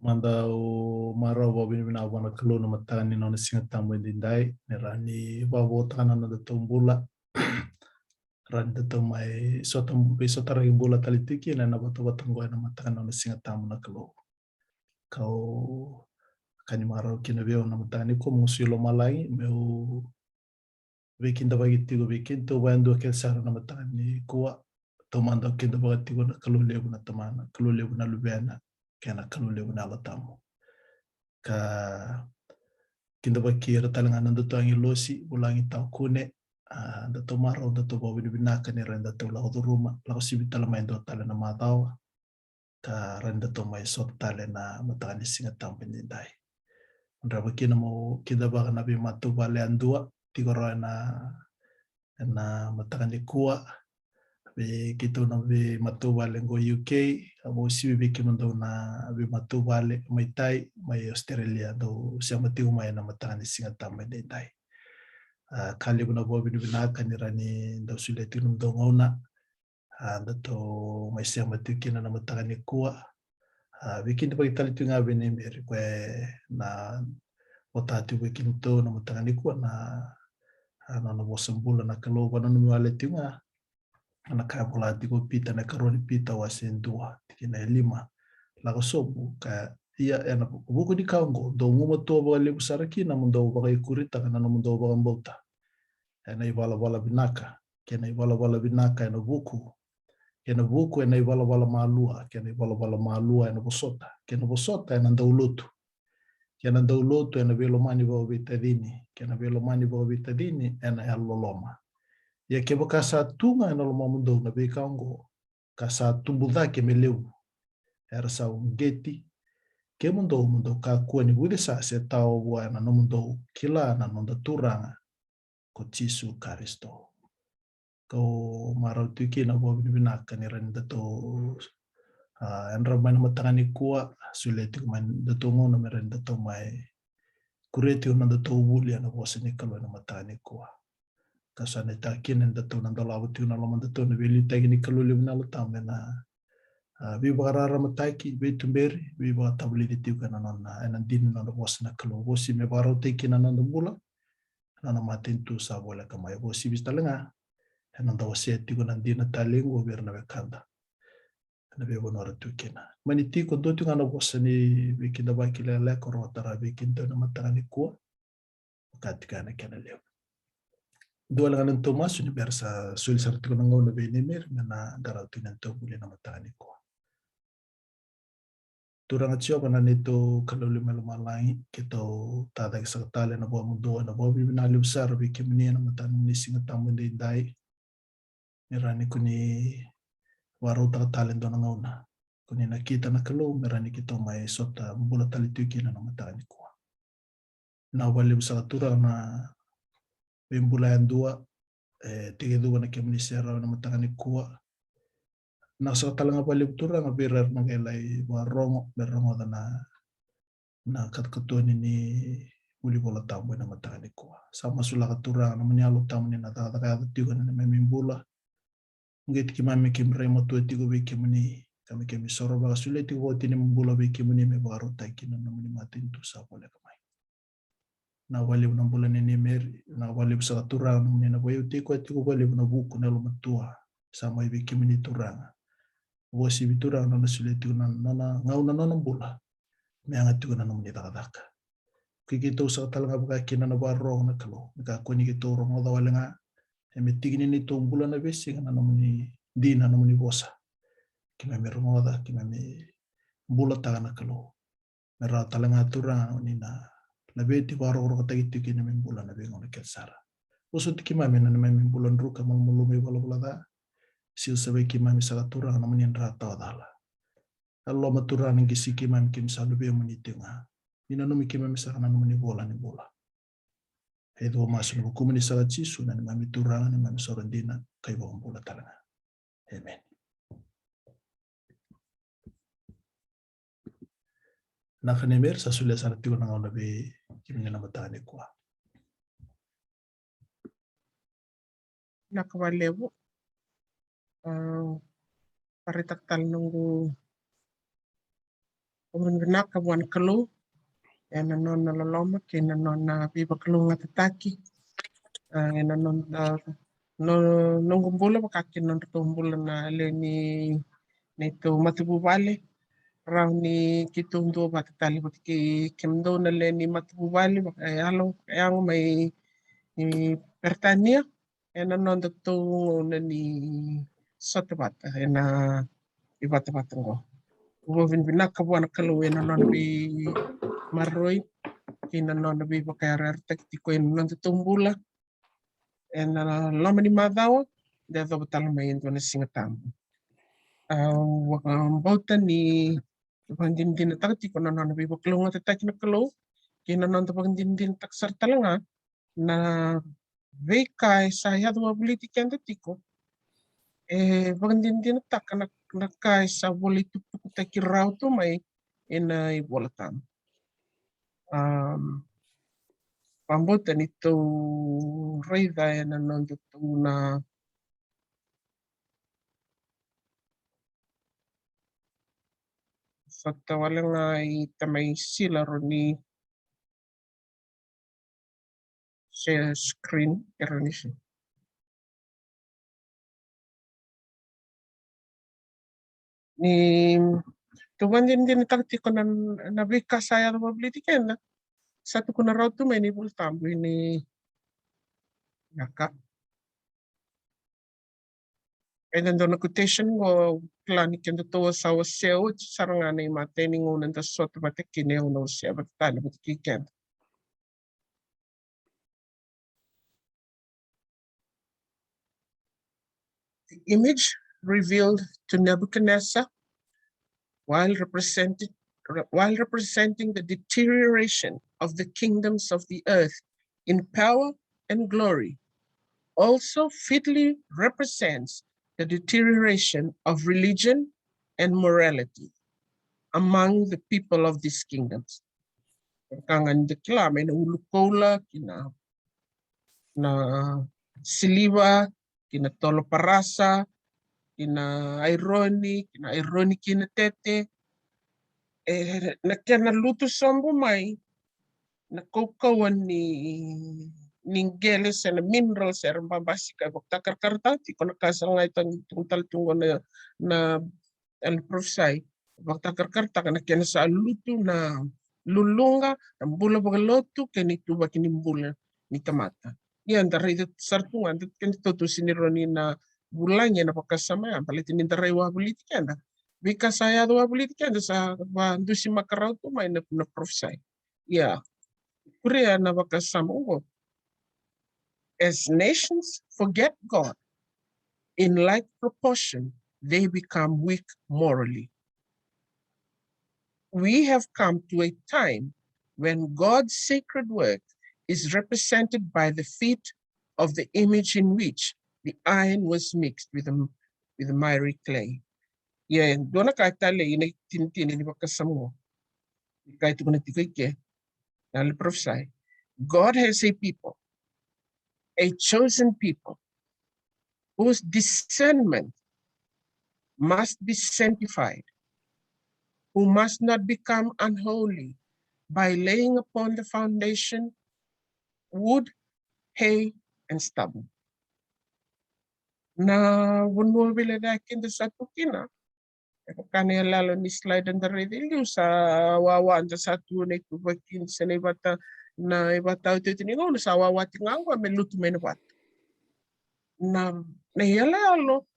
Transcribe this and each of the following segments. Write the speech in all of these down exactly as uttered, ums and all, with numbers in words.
Mada au marau vakavinavinaka vua na Kalou na mataka ni nona Siga Tabu edaidai, ni rawa ni vakavotaka na nodatou bula. Rawa ni datou mai sota, veisotaraki bula tale tiko kina ena vatavata oqo ena mataka ni nona Siga Tabu na Kalou. Kau ka ni marau kina vei au na mataka nikua, meu sucu i lomalagi, meu veikidavaki tiko vei kedatou vakayadua kece sara na mataka nikua. Taumada au kidavaka tiko na Kalou levu na Tamana, Kalou levu na Luvena, kei na Kalou levu na Yalo Tabu. Ka kidavaki ira tale ga na nodatou agilosi, vulagi, tawa kune. A, datou marau, datou vakavinavinaka ni rawa ni datou lako curuma, lako sivi tale mai e dua tale na macawa. Ka rawa ni datou mai sota tale na mataka ni Siga Tabu edaidai. Drava kina meu kidavaka na veimatavuvale yadua tiko rawa ena, ena mataka nikua. Vei keitou na veimatavuvale qo U K, a vakauasivi vei kemudou na veimatavuvale mai tai, mai Australia, dou sema tiko mai ena mataka ni Siga Tabu edaidai. A, ka levu na vakavinavinaka ni rawa ni dau solia tiko na nomudou gauna. A, datou mai sema tiko kina na mataka nikua. A, veikidavaki tale tiko ga vei nei Meri, koya ena vota tiko vei kedatou na mataka nikua na, a, nona vosa bula na Kalou. Vakananumi wale tiko ga na ka e vola tiko o Pita, na ikarua ni Pita wase dua, tikina e lima. Lako sobu, ka, ia ena vuku ni ka oqo, dou gumatua vakalevu sara kina mo dou vakaikuritaka na nomudou vakabauta ena ivalavala vinaka, kei na ivalavala vinaka ena vuku, kei na vuku ena ivalavala malua, kei na ivalavala malua ena vosota, kei na vosota ena daulotu, kei na daulotu ena veilomani vakaveitacini, kei na veilomani vakaveitacini ena yalololoma. Ia kevaka sa tu ga ena lomamudou na veika oqo, ka sa tubu cake me levu, era sa uqeti kemudou mo dou kakua ni vucesa se tawa vua ena nomudou kila na noda Turaga ko Jisu Karisito. Kau marau tiko kina vakavinavinaka ni rawa ni datou, a, yadra mai na mataka nikua, solia tiko mai na nodatou gauna me rawa ni datou mai kuria tiko na nodatou vuli ena vosa ni Kalou ena mataka nikua. Ka sa nuitaka kina ni datou na dolava tiko na lomadatou ena veiliutaki ni Kalou levu na Yalo Tabu me na, a, veivakararamataki, veituberi, veivakatavulici tiko ena nona, ena dina ni nona vosa na Kalou. Vosi me vakarautaki kina na noda bula, na nona matanitu sa voleka mai. Vosi visi tale ga ena noda wasea tiko na dina talei oqo vei ira na wekada ena veivanua ra tu kina. Mani tiko, dua tiko ga na vosa ni veikidavaki lekaleka au rawata rawa vei kedatou ena mataka nikua. Vaka tiko ga na kena levu. Dua wale ga na nodatou masu ni bera sa soli sara tiko na gauna vei nei Meri me na qaravi tiko na nodatou vuli ena mataka nikua. Turaga Jiova na neitou Kalou mai lomalagi, keitou tacake saka tale ena vakavinavinaka levu sara vei kemuni ena mataka ni Siga Tabu edaidai. Ni rawa ni koni vakarautaka tale e dua na gauna, koni nakita na Kalou me rawa ni keitou mai sota bula tale tiko kina ena mataka nikua. Vinaka vakalevu saka Turaga na veibula yadua e tekicuva na kemuni serau ena mataka nikua. Vinaka saka tale ga vakalevu Turaga vei ira era na qai lai vakarogo me rogoca na, na katokatoni ni vuli Vola Tabu ena mataka nikua. Sa masulaka Turaga na nomuni Yalo Tabu ni na cakacaka yaco tiko ena neimami bula. Uqeti keimami me keimami rai matua tiko vei kemuni, ka me keimami soro vakasolia tiko vakaoti neimami bula vei kemuni me vakarautaki kina na nomuni matanitu sa voleka mai. Vinaka vakalevu na bula nei Meri, vinaka vakalevu saka Turaga na nomuni na vakayautaki koya tiko vakalevu ena vuku ni yalomatua sa mai vei kemuni Turaga. Vakauasivi Turaga na nona solia tiko na nona gauna, na nona bula me yaga tiko na nomuni cakacaka. Kei keitou saka tale ga vaka kina na vakarorogo na Kalou, me kakua ni keitou rogoca wale ga, e me tiki ni neitou bula na veisiga na nomuni dina, na nomuni vosa. Keimami rogoca, keimami bulataka na Kalou. Me rawa tale ga Turaga ni na laveti vakarokorokotaki tiko kina neimami bula ena veigauna kece sara. Vosoti keimami ena neimami bula druka, malumalumu, ivalavala ca. Sega ni savai keimami saka Turaga na nomuni dra tawa cala. Yalololoma Turaga ni qisi keimami, keimami sa luvemuni tiko ga. Ni nanumi keimami saka na nomuni vola ni bula. E dua masu ena vukumuni saka Jisu na neimami Turaga, neimami soro dina ka iVakabula tale ga. Emeni. Vinaka nei Meri, sa solia sara tiko na gauna vei kemuni ena mataka nikua. Vinaka vakalevu. A, vakaraitaka tale noqu Vakavinaka vua na Kalou ena nona loloma kei na nona veivakalougatataki. Ah, ena nona, no, noqu bula vaka kei na nodratou bula na lewe ni neitou matavuvale. Rawa ni keitou duavata tale vata kei kemudou na lewe ni matavuvale, vakayalo, yago mai, i Peritania, ena nodatou gauna ni sota vata ena ivatavata oqo. Vakavinaka vua na Kalou ena nona veimaroroi kei na nona veivakayarayarataki tiko ena nodatou bula ena loma ni macawa, da yacova tale mai e dua na Siga Tabu. Au vakabauta ni vakadinadinataka tiko na nona veivakalougatataki na Kalou kei na noda vakadinadinataka sara tale ga na veika e sa yaco wavoliti keda tiko. E vakadinadinataka na, na ka e sa volai tuputukutaki rawa tu mai ena iVola Tabu. Um, vakabauta ni tou raica ena nodatou na sota wale ga i tamai Sila, rau ni share screen, e rau ni share. Ni tou vakadinadinataka tiko na, na veika sa yaco wavoliti keda, sa tukuna rawa tu mai na iVola Tabu ni na ka. Ena dua na quotation qo, kila ni kedatou a sa wasea oti sara ga na imatai ni gauna da sota vata kina, au na wasea vata tale vata kei keda. The image revealed to Nebuchadnezzar while represented, while representing the deterioration of the kingdoms of the earth in power and glory, also fitly represents the deterioration of religion and morality among the people of these kingdoms. Ka ga ni da kila mai na ulu koula ki na, na siliva, ki na tolo parasa, ki na aironi, ki na aironi ki na tete. E, na kena lutu sobu mai na kaukauwa ni, ni qele se na minerals era babasika, e vakatakarakarataka tiko na ka sa qai tagi tu tale tu qo na, na, na profisai. Vakatakarakarataka na kena sa lutu na luluqa, na bula vakalotu kei na ituvaki ni bula ni tamata. Ia da raica sara tu ga, da, kedatou tu sega ni rawa ni na vulagi ena vakasama ya, baleta ni da rai wavoliti keda. Veika sa yaco wavoliti keda sa vadusimaka rawa tu mai na, na profisai. Ia, kuria na vakasama oqo. As nations forget God, in like proportion, they become weak morally. We have come to a time when God's sacred work is represented by the feet of the image in which the iron was mixed with the, with the miry clay. Ia, e dua na ka e talei ina itinitini ni vakasama oqo. Ni ka e tukuna tiko i ke na le profisai. God has a people, a chosen people, whose discernment must be sanctified, who must not become unholy by laying upon the foundation wood, hay, and stubble. Na vanua veilecayaki eda sa tu kina, e vaka na iyaloyalo ni slide eda raica i liu, sa wawa, da sa tu na ituvaki se na ivata, na ivata otioti ni gauna, sa wawa tiko ga qo me lutu mai na vatu. Na, na iyaloyalo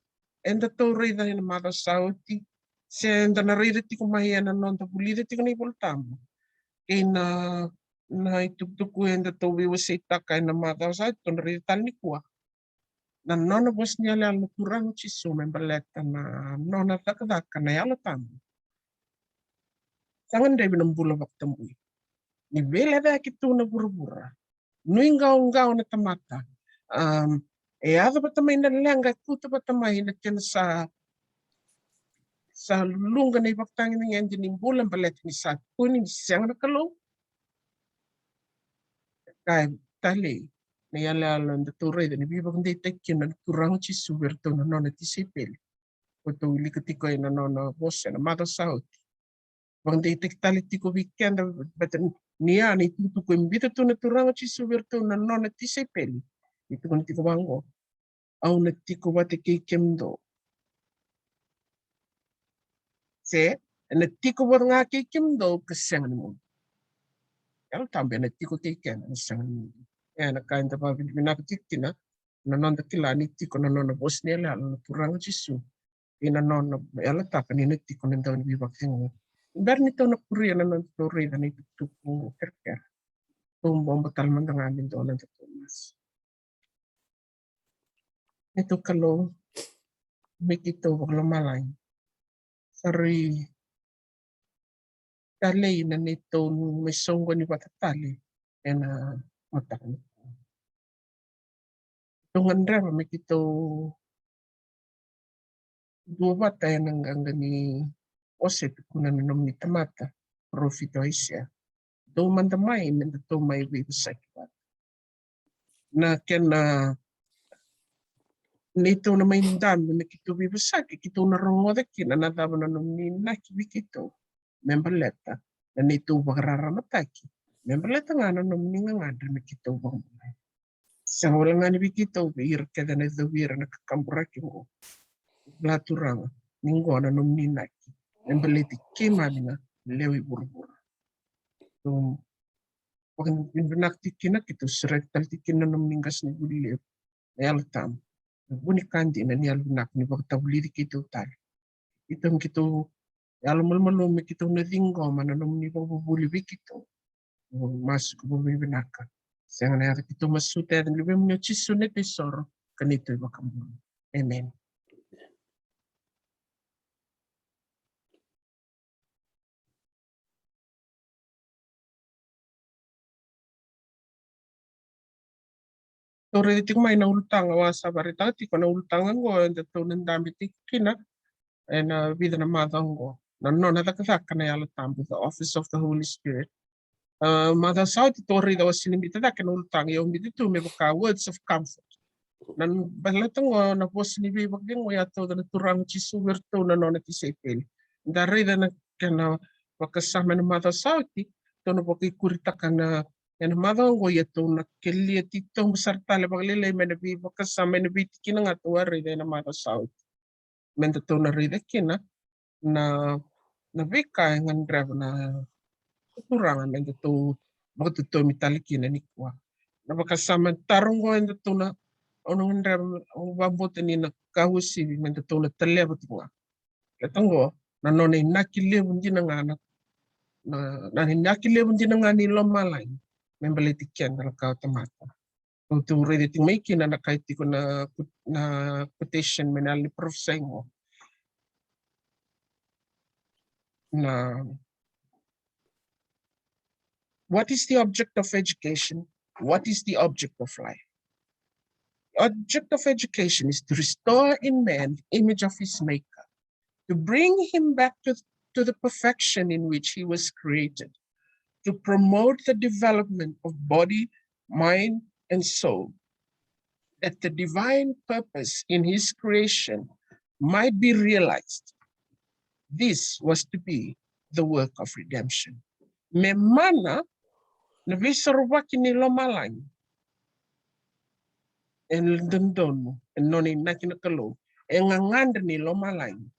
edatou raica ena macawa sa oti, se eda na raica tiko mai ena noda vulica tiko na iVola Tabu kei na, na itukutuku edatou veiwaseitaka ena macawa sa oti, tou na raica tale nikua na nona vosa ni iyaloyalo na Turaga o Jisu me baleta na nona cakacaka na Yalo Tabu. Sa gadrevi na bula vakatabui. Ni veilecayaki tu na vuravura, nuiqawaqawa na tamata. Um, e yaco vata mai na leqa, e kauta vata mai na kena sa, sa luqa na ivakatagedegede ni bula baleta ni sa tukuni ni sega na Kalou. Ka e talei na iyaloyalo edatou raica ni veivakadeitaki kina na Turaga o Jisu vei iratou na nona tisaipeli. Ko tou wilika tiko ena nona vosa ena macawa sa oti. vakadeitaki tale tiko vei keda, baleta ni a na itukutuku e biuta tu na Turaga o Jisu vei iratou na nona tisaipeli. E tukuna tiko vaqo: Au na tiko vata kei kemudou. Se, ena tiko vata ga kei kemudou ka sega ni mudu. Yalo Tabu ena tiko kei keda, ena sega ni mudu. Ena ka eda vakavinavinaka tiko kina, na noda kila ni tiko na nona vosa ni yalayala na Turaga o Jisu. Ena nona yalataka ni na tiko na Dauniveivakacegui. Bera ni tou na kuria na noda tou raica na itukutuku kerekere, tou bobo tale mada ga me dua na noda tou masu. Neitou Kalou, me keitou vakalomalagi, sa rui talei na neitou mai soqoni vata tale ena mataka nikua. Tou gadreva me keitou duavata ena qaqa ni ose e tukuna na nomuni tamata parofita o Aisea: Dou mada mai, me datou mai veivosaki vata. Na kena, neitou na mai dabe me keitou veivosaki, keitou na rogoca kina na cava na nomuni inaki vei keitou me baleta na neitou vakararamataki, me baleta ga na nomuni gagadre me keitou vakabulai. Sega wale ga ni vei keitou, vei ira kece na icovi ira na kakaburaki oqo. Kila Turaga ni qo na nomuni inaki me baleti keimami na lewe i vuravura. Tou vakavinavinaka tiko kina, keitou sureti tale tiko kina na nomuni qasenivuli levu na Yalo Tabu, na vu ni ka dina ni yalovinaka ni vakatavulici keitou tale. Keitou, keitou yalomalumalumu me keitou na ciqoma na nomuni vakavuvuli vei keitou. Masu ka vakavinavinaka. Sega na yaca keitou masuta, yaca ni Luvemuni o Jisu, neitou isoro ka neitou iVakabula. Emeni. Tou raica tiko mai na ulutaga, au a sa vakaraitaka tiko na ulutaga oqo, eda tou na dabe tiko kina ena vica na macawa oqo, na nona cakacaka na Yalo Tabu, the office of the Holy Spirit. A, macawa sa oti tou raica, au a sega ni biuta cake na ulutaga, ia au biuta tu me vaka words of comfort. Na baleta oqo na vosa ni veivakacegui a tauca na Turaga o Jisu vei iratou na nona tisaipeli. Da raica na kena vakasama ena macawa sa oti, tou na vakaikuritaka na ena macawa oqo, ia tou na kelia titobu sara tale vakalailai mai na veivakasama ena veitikina ga tou a raica ena macawa sa oti. Me datou na raica kina na, na veika e gadreva na Turaga me datou vakatotomi tale kina nikua. Na vakasama taro oqo e datou na, au na gadreva, au vakabauta ni na ka uasivi me datou na taleva tiko ga. Keta oqo na nona inaki levu dina ga na, na, na inaki levu dina ga ni lomalagi me baleti keda na kawa tamata. Tou raica tiko mai kina na ka e tiko na, na quotation mai na yalo ni parofisai oqo. Na, what is the object of education? What is the object of life? The object of education is to restore in man the image of his maker, to bring him back to, to the perfection in which he was created, to promote the development of body, mind, and soul, that the divine purpose in his creation might be realized. This was to be the work of redemption. Me mana na veisorovaki ni lomalagi. E dodonu, e nona inaki na Kalou, e gagadre ni lomalagi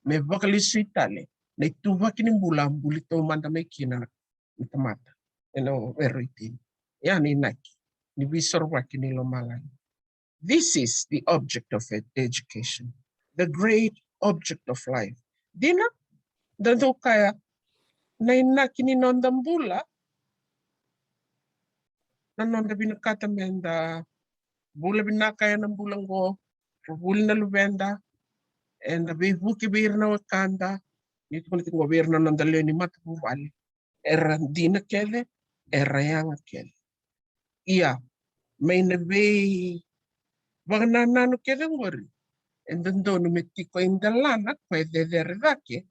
me vakalesui tale na ituvaki ni bula a buli taumada mai kina na tamata ena were o Iteni. Ia na inaki ni veisorovaki ni lomalagi. This is the object of ed-, education, the great object of life. Dina, da dau kaya na inaki ni noda bula, na noda vinakata me da bula vinaka ena bula oqo, ra vuli na luveda, eda veivuke vei ira na wekada, ni tukuna tiko oqo vei ira na noda lewe ni matavuvale. Era dina kece, era yaga kece. Ia, mai na veivakanananu kece oqori, e dodonu me tiko e delana ko e cecere cake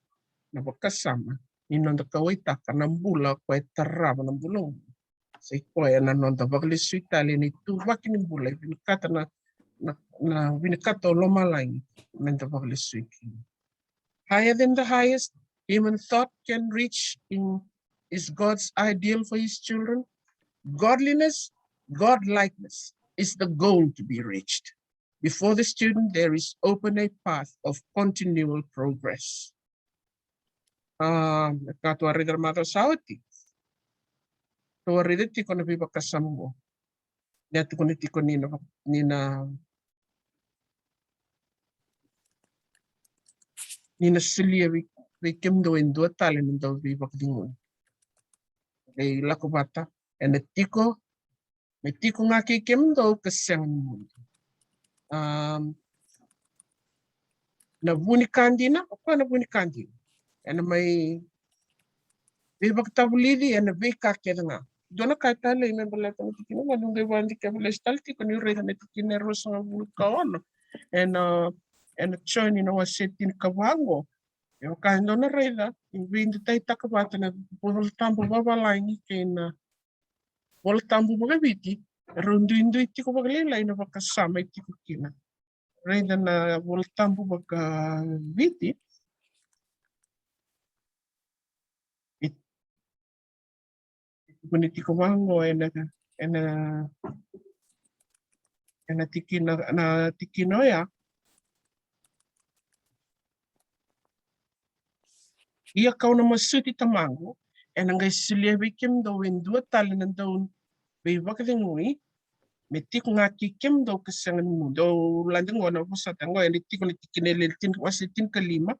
na vakasama ni noda kauwaitaka na bula ko e tarava na bula oqo. Sa i koya na noda vakalesui tale ena ituvaki ni bula e vinakata na, na, na vinakata o lomalagi me da vakalesui kina. Higher than the highest, human thought can reach in, is God's ideal for his children. Godliness, godlikeness is the goal to be reached. Before the student, there is open a path of continual progress. Ah, ka tou a raica na macawa sa oti. Tou a raica tiko na veivakasama qo. Ia tukuna tiko ni na, ni na, ni na solia vei, vei kemudou e dua tale na dau veivakacegui. Qai lako vata, ena tiko, me tiko ga kei kemudou ka sega ni mudu. Am, na vu ni ka dina, o koya na vu ni ka dina. Ena mai veivakatavulici ena veika kece ga. Dua na ka e talei me baleta na tikina qo, niu qai vakadikeva lesu tale tiko niu raica na tikina e ruasagavulu ka ono. Ena, ena Joni na wase tinikava qo. E vaka e dua na raica, e veidutaitaka vata na Vola Tabu vavalagi kei na Vola Tabu vakaviti, e rau duidui tiko vakalailai na vakasama e tiko kina. Raica na Vola Tabu vakaviti. E tukuni tiko vaqo ena, ena, ena tikina, na tikina oya. Ia kau na masuti Tamaqu, ena qai solia vei kemudou e dua tale na dau veivakacegui, me tiko ga kei kemudou ka sega ni mudu. Au lade qo na vosota qo, ena tiko na tikina e lele, tin, wase tinikalima,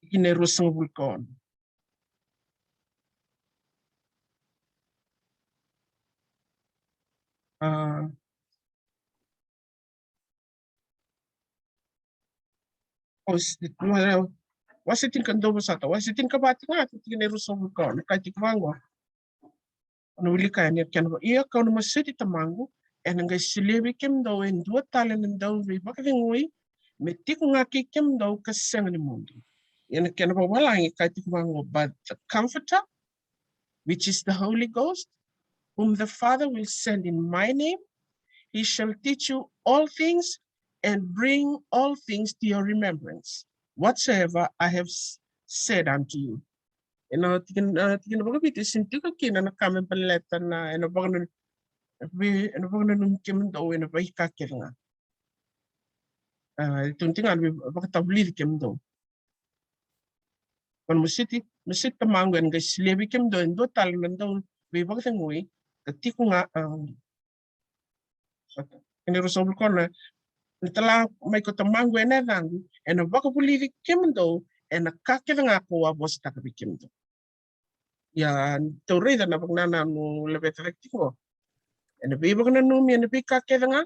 tikina e ruasagavulu ka ono. Ah. O s-, wase tinika, dou vosota, wase tinikava tiko ga, tikina e ruasagavulu ka ono, e kaya tiko vaqo. O na wilika yani, kena va-, ia kau na masuti Tamaqu, ena qai solia vei kemudou e dua tale na dau veivakacegui, me tiko ga kei kemudou ka sega ni mudu. Ia na kena vavalagi e kaya tiko vaqo, but the Comforter, which is the Holy Ghost, whom the Father will send in my name, he shall teach you all things and bring all things to your remembrance, whatsoever I have s-, said unto you. Ena tikina, na tikina vakaviti e sega ni tiko kina na ka me baleta na, ena vakananu-, ena vakananumi kemudou ena veika kece ga. Ah, e tukuni tiko ga me vakatavulici kemudou. Kau na masuti, masuti Tamaqu, ena qai solia vei kemudou e dua tale na dau veivakacegui, ka tiko ga, ah, tikina e ruasagavulu ka ono, na tala mai ko Tamaqu ena yacaqu, ena vakavulici kemudou ena ka kece ga kau a vosataka vei kemudou. Ia, tou raica na vakanananu laveta cake tiko qo. Ena veivakananumi ena veika kece ga.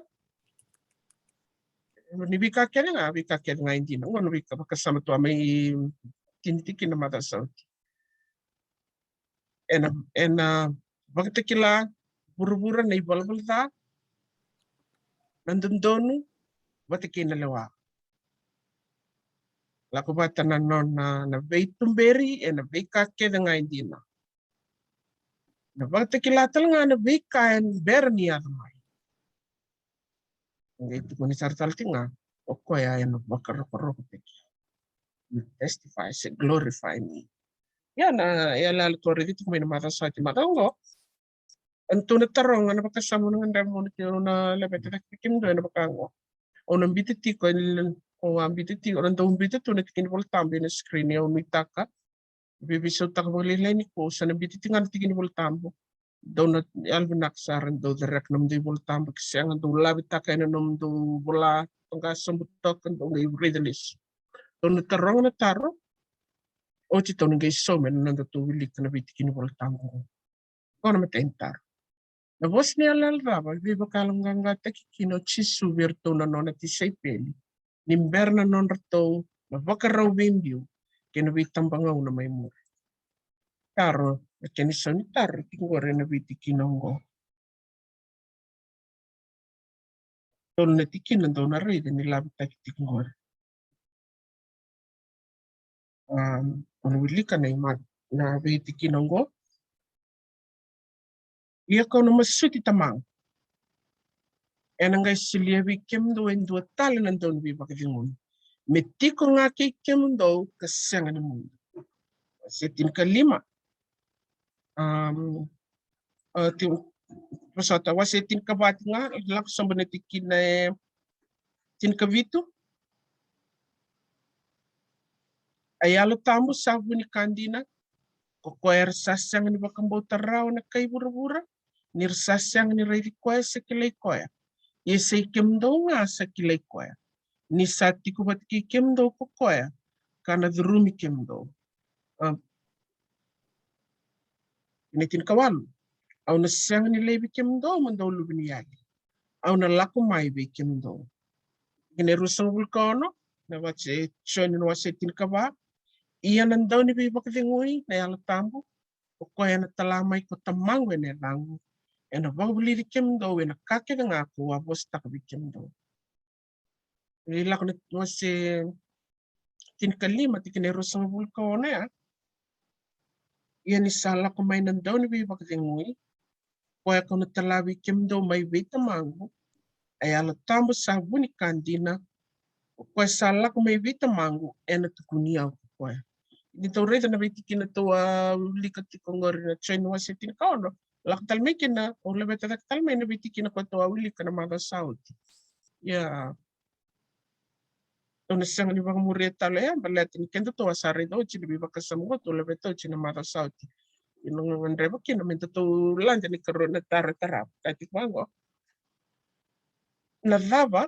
Ni veika kece ga, veika kece ga e dina. Qo na veika vakasama tou a mai tini tiko kina na macawa sa oti. Ena, ena vakatakila vuravura na ivalavala ca, na dodonu vata kei na lewa. Lako vata na nona, na veituberi ena veika kece ga e dina. Na vakatakila tale ga na veika e bera ni yaco mai. Qai tukuni sara tale tiko ga, o koya ena vakarokorokotaki. You testify, se glorify me. Ia na, ia lalai tou raica tiko mai na macawa sa oti, macawa qo. Ena tou na taroga na vakasama, na gadreva mo na, tou na laveta cake vei kemudou ena vaka qo. Au na biuta tiko, au a biuta tiko, au na dau biuta tu na tikina iVolatabu ena screen, au nuitaka. Veiveisautaka vakalailai nikua, au sa na biuta tiko ga na tikina iVolatabu. Dou na yalovinaka sara, dou cereka nomudou iVolatabu, ke sega dou lavitaka ena nomudou vola, dou qai sobu toka, dou qai raica lesu. Tou na taroga na taro, oti tou na qai sauma ena noda tou wilika na veitikina iVolatabu. Qo na imatai ni taro. Na vosa ni yalayala cava e veivakayaloqaqataki kina o Jisu vei iratou na nona tisaipeli ni bera na nodratou na vakarau veibiu kei na veitabagauna mai muri? Taro, na kena isau ni taro tiko qori ena veitikina oqo. Tolu na tikina dou na raica ni lavitaki tiko qori. Am, au na wilika na ima-, na veitikina oqo. Ia kau na masuti Tamaqu, ena qai solia vei kemudou e dua tale na dau ni veivakacegui, me tiko ga kei kemudou ka sega ni mudu. Wase tinikalima. Um, uh, ti, vosota, wase tinikava tiko ga, lako sobu na tikina e tinikavitu. A Yalo Tabu sa vu ni ka dina, ko koya era sa sega ni vakabauta rawa na kai vuravura, ni ra sa sega ni raici koya se kilai koya. Ia sa i kemudou ga sa kilai koya, ni sa tiko vata kei kemudou ko koya, ka na curumi kemudou. Um, tikina e tinikawalu. Au na sega ni laivi kemudou mo dou luveniyali. Au na lako mai vei kemudou. Tikina e ruasagavulu ka ono, na wase, Joni na wase tinikava. Ia na dauniveivakacegui, na Yalo Tabu, ko koya ena tala mai ko Tamaqu ena yacaqu, ena vakavulici kemudou ena ka kece ga kau a vosataka vei kemudou. Ni lako na wase tinikalima, tikina e ruasagavulu ka ono ya. Ia ni sa lako mai na dauniveivakacegui, koya kau na tala vei kemudou mai vei Tamaqu, a Yalo Tabu sa vu ni ka dina, ko koya sa lako mai vei Tamaqu, ena tukuni au ko koya. Ni tou raica na veitikina tou a wilika tiko qori na Joni na wase tinikaono, lako tale mai kina, au laveta cake tale mai na veitikina ko tou a wilika na macawa sa oti. Ia, tou na sega ni vakamuria tale ya, baleta ni kedatou a sa raica oti na veivakasama qo tou laveta oti na macawa sa oti. Ia na gauna gadreva kina me datou lade ni karua na taro e tarava, ka tiko vaqo. Na cava,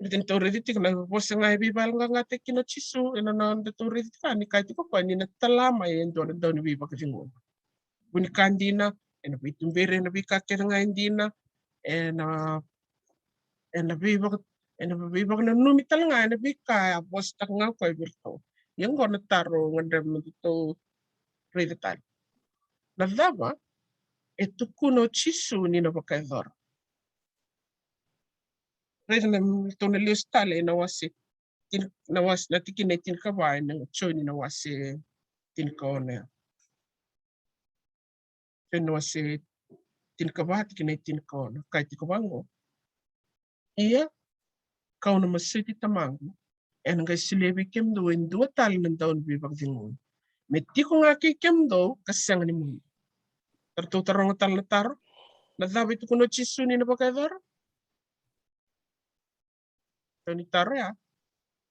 me datou raici tiko na vosa ga e veivakayaloqaqataki kina o Jisu, ena nodatou raici tiko ni kaya tiko o koya ni na tala mai e dua na dauniveivakacegui. Vu ni ka dina, ena veituberi, ena veika kece ga e dina, ena, ena veivaka, ena veivakananumi tale ga ena veika a vosataka ga o koya vei iratou. Ia qo na taro gadreva me datou raica tale. Na cava e tukuna o Jisu ni na vakayacora? Raica na, tou na lesu tale ena wase, tin-, na wase, na tikina e tinikava ena Joni na wase tinikaono ya. Joni na wase tinikava, tikina e tinikaono, kaya tiko vaqo. Ia, kau na masuti Tamaqu, ena qai solia vei kemudou e dua tale na dauniveivakacegui, me tiko ga kei kemudou ka sega ni mudu. Ratou taroga tale na taro, na cava e tukuna o Jisu ni na vakayacora? Tau ni taro ya,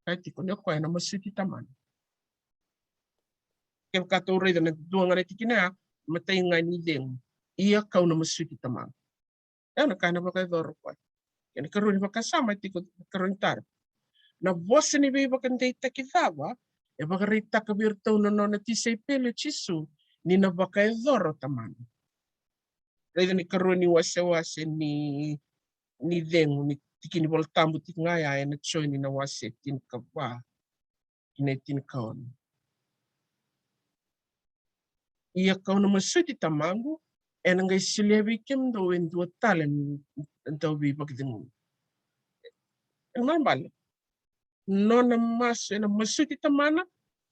kaya tiko ni o koya na masuti Tamana. Kevaka tou raica na dua ga na tikina ya, matai ga ni cegu. Ia kau na masuti Tamana. Ya na ka na vakayacora o koya. Kena ikarua ni vakasama tiko, ikarua ni taro. Na vosa ni veivakadeitaki cava e vakaraitaka vei iratou na nona tisaipeli o Jisu ni na vakayacora o Tamana? Raica ni karua ni wasewase ni, ni cegu ni tiki ni Vola Tabu tiko ga ya ena Joni na wase tinikava, tikina e tinikaono. Ia kau na masuti Tamaqu, ena qai solia vei kemudou e dua tale na dauveivakacegui. Ena mai bale. Nona masu, ena masuti Tamana,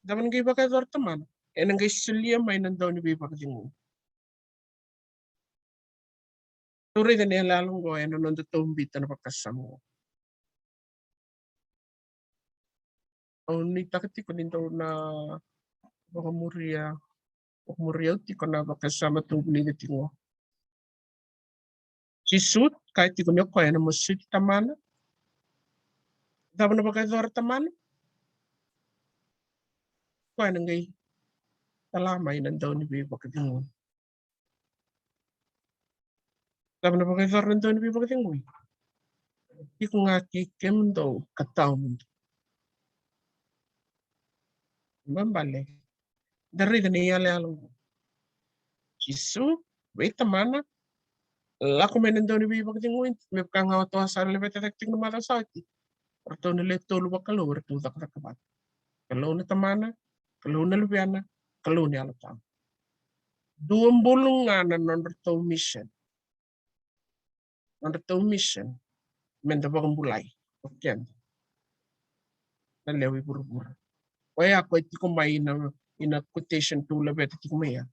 cava na qai vakayacora Tamana? Ena qai solia mai na dauniveivakacegui. Tou raica na iyaloyalo oqo ena noda tou biuta na vakasama oqo. Au nuitaka tiko ni dou na vakamuria, vakamuria au tiko na vakasama tou vulica tiko oqo. Jisu kaya tiko ni o koya ena masuti Tamana. Cava na vakayacora Tamana? Koya na qai tala mai na dauniveivakacegui. Cava na vakayacora na dauniveivakacegui? Tiko ga kei kemudou ka tawa mudu. Mai bale. Da raica na iyaloyalo oqo. Jisu vei Tamana, lako mai na dauniveivakacegui, me vaka ga o tou a sa laveta cake tiko na macawa sa oti. Ratou na le tolu vakalou, ratou cakacaka vata. Kalou na Tamana, Kalou na Luvena, Kalou na Yalo Tabu. Dua bulu ga na nodratou mission. Nodratou mission meda vakabulai o keda na lewe i vuravura. Oya koya tiko mai ina, ina quotation tou laveta tiko mai ya.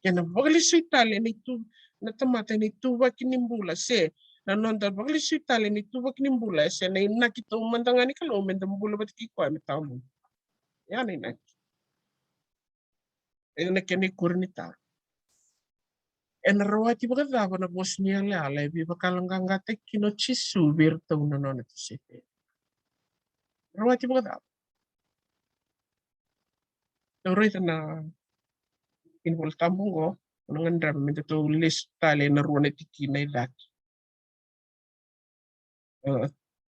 Kena vakalesui tale na itu, na tamata ena ituvaki ni bula, se na noda vakalesui tale na ituvaki ni bula, se na inaki taumada ga ni Kalou meda bula vata kei koya me tawa mudu. Ya na inaki. Ena kena ikuri ni taro. Ena rawati vakacava na vosa ni yalayala e veivakayaloqaqataki kina o Jisu vei iratou na nona tisaipeli? Rawati vakacava? Tou raica na tikina ni Vola Tabu oqo, na gadreva me datou lesu tale ena rua na tikina e cake.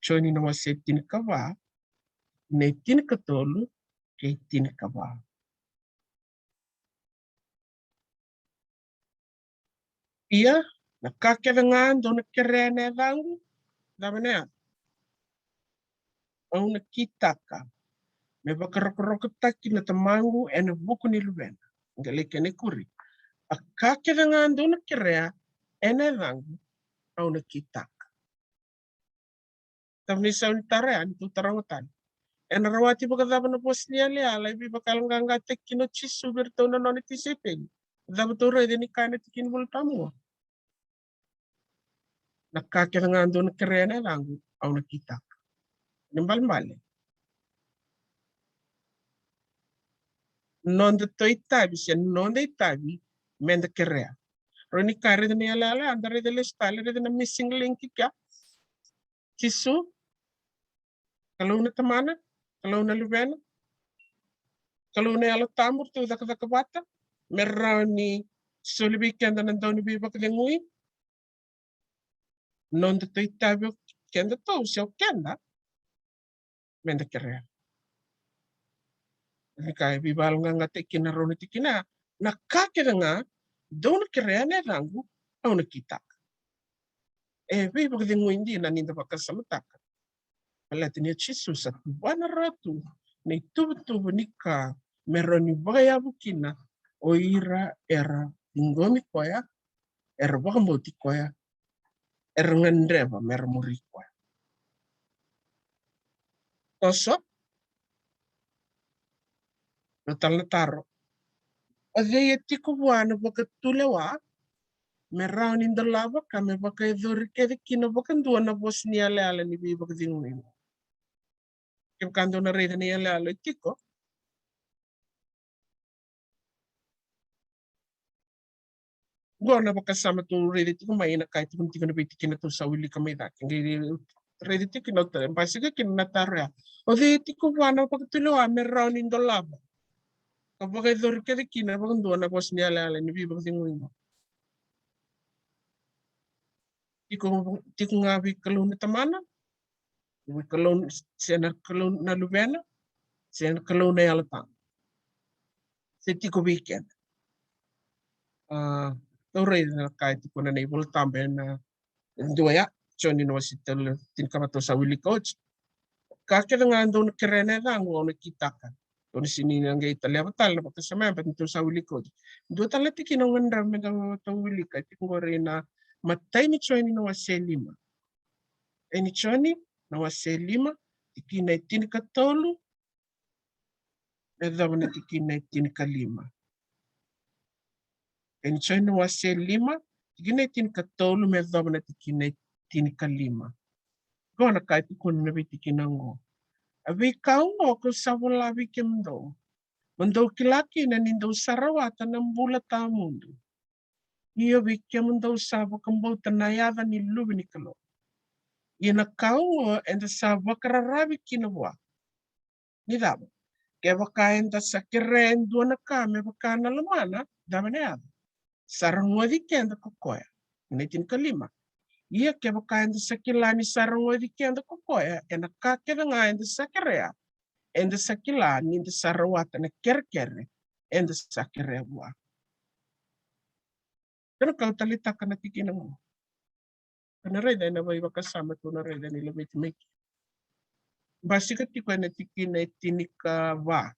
Joni na wase tinikava, na tinikatolu kei tinikava. Ia na ka kece ga dou na kerea ena yacaqu, cava na yaca? Au na kitaka me vakarokorokotaki na Tamaqu ena vuku ni Luvena. Qai lai kena ikuri. A ka kece ga dou na kerea ena yacaqu, au na kitaka. Cava na isau ni taro ya, ni tou taroga tale? Ena rawati vakacava na vosa ni yalayala e veivakayaloqaqataki kina o Jisu vei iratou na nona tisaipeli? Cava tou raica ni kaya na tikina ni Vola Tabu? Na ka kece ga dou na kerea ena yacaqu, au na kitaka. Ni balebale, noda tou itavi se noda itavi meda kerea. Rau ni ka raica na yalayala, da raica lesu tale, raica na missing link kea. Jisu, Kalou na Tamana, Kalou na Luvena, Kalou na Yalo Tabu, ratou cakacaka vata me rawa ni soli vei keda na dau ni veivakacegui. Noda tou itavi o keda tou se o keda meda kerea. Ni ka e veivakayaloqaqataki kina rau na tikina, na ka kece ga dou na kerea ena yacaqu, au na kitaka. E veivakacegui dina ni da vakasamataka. Baleta ni o Jisu sa tuvana rawa tu na ituvatuva ni ka me rawa ni vakayavu kina o ira era ciqomi koya, era vakabauti koya, era gadreva mera muri koya. Toso. Na tale na taro. O cei e tiko vua na vakatulewa me rawa ni dolava ka me vakayacori kece kina vakadua na vosa ni yalayala ni veivakacegui? Kevaka dou na raica na yalayala e tiko. Qo na vakasama tou raica tiko mai na ka e tukuni tiko na veitikina tou sa wilika mai cake. Qai raica tiko kina, basika kina na taro ya. O cei e tiko vua na vakatulewa me rawa ni dolava ka vakayacori kece kina vakadua na vosa ni yalayala ni veivakacegui? Tiko, tiko ga vei Kalou na Tamana, vei Kalou, se na Kalou na Luvena, se na Kalou na Yalo Tabu. Se tiko vei keda. A, tou raica na ka e tukuna na iVola Tabu ena dua ya, Joni na wase tolu, tinikava tou sa wilika oti. Ka kece ga dou na kerea ena yacaqu, au na kitaka. Tou na sega ni na qai taleva tale na vakasama ya, baleta ni tou sa wilika oti. Dua tale na tikina au gadreva me datou wilika, e tiko qori ena imatai ni Joni na wase lima. Ena Joni na wase lima, tikina e tinikatolu me yacova na tikina e tinikalima. Ena Joni na wase lima, tikina e tinikatolu me yacova na tikina e tinikalima. Qo na ka e tukuna na veitikina qo. A veika oqo kau sa vola vei kemudou, mo dou kila kina ni dou sa rawata na bula tawamudu. Io, vei kemudou sa vakabauta na yaca ni Luve ni Kalou. Ia na ka oqo eda sa vakararavi kina vua. Ni cava? Kevaka eda sa kerea e dua na ka me vaka na lomana, cava na yaca? Sa rogoci keda ko koya. Na tinikalima. Ia kevaka eda sa kila ni sa rogoci keda ko koya ena ka kece ga eda sa kerea, eda sa kila ni da sa rawata na kerekere eda sa kerea vua. Kena kau taleitaka na tikina qo. Kena raica ena veivakasama tou na raica ni laveti mai kina. Basika tiko ena tikina e tinikava.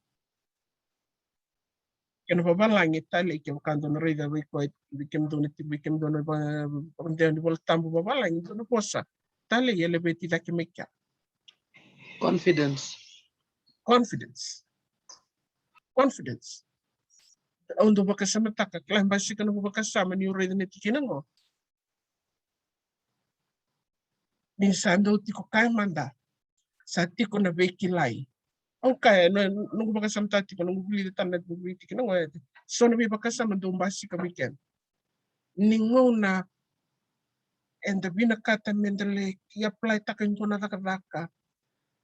Kena vavalagi e talei, kevaka dou na raica vei koya, vei kemudou na tiko, vei kemudou na va-, vakadewa ni Vola Tabu vavalagi, dou na vosa talei e laveti cake mai kea. Confidence. Confidence. Confidence. Au dau vakasamataka, kila, basika na vakasama niu raica na tikina qo. Ni sa dau tiko kaya mada, sa tiko na veikilai. Au kaya, na noqu vakasamataka tiko, noqu vulica tale na noqu veitikina qo, e so na veivakasama dou basika vei keda. Ni gauna eda vinakata meda lai apply taka e dua na cakacaka,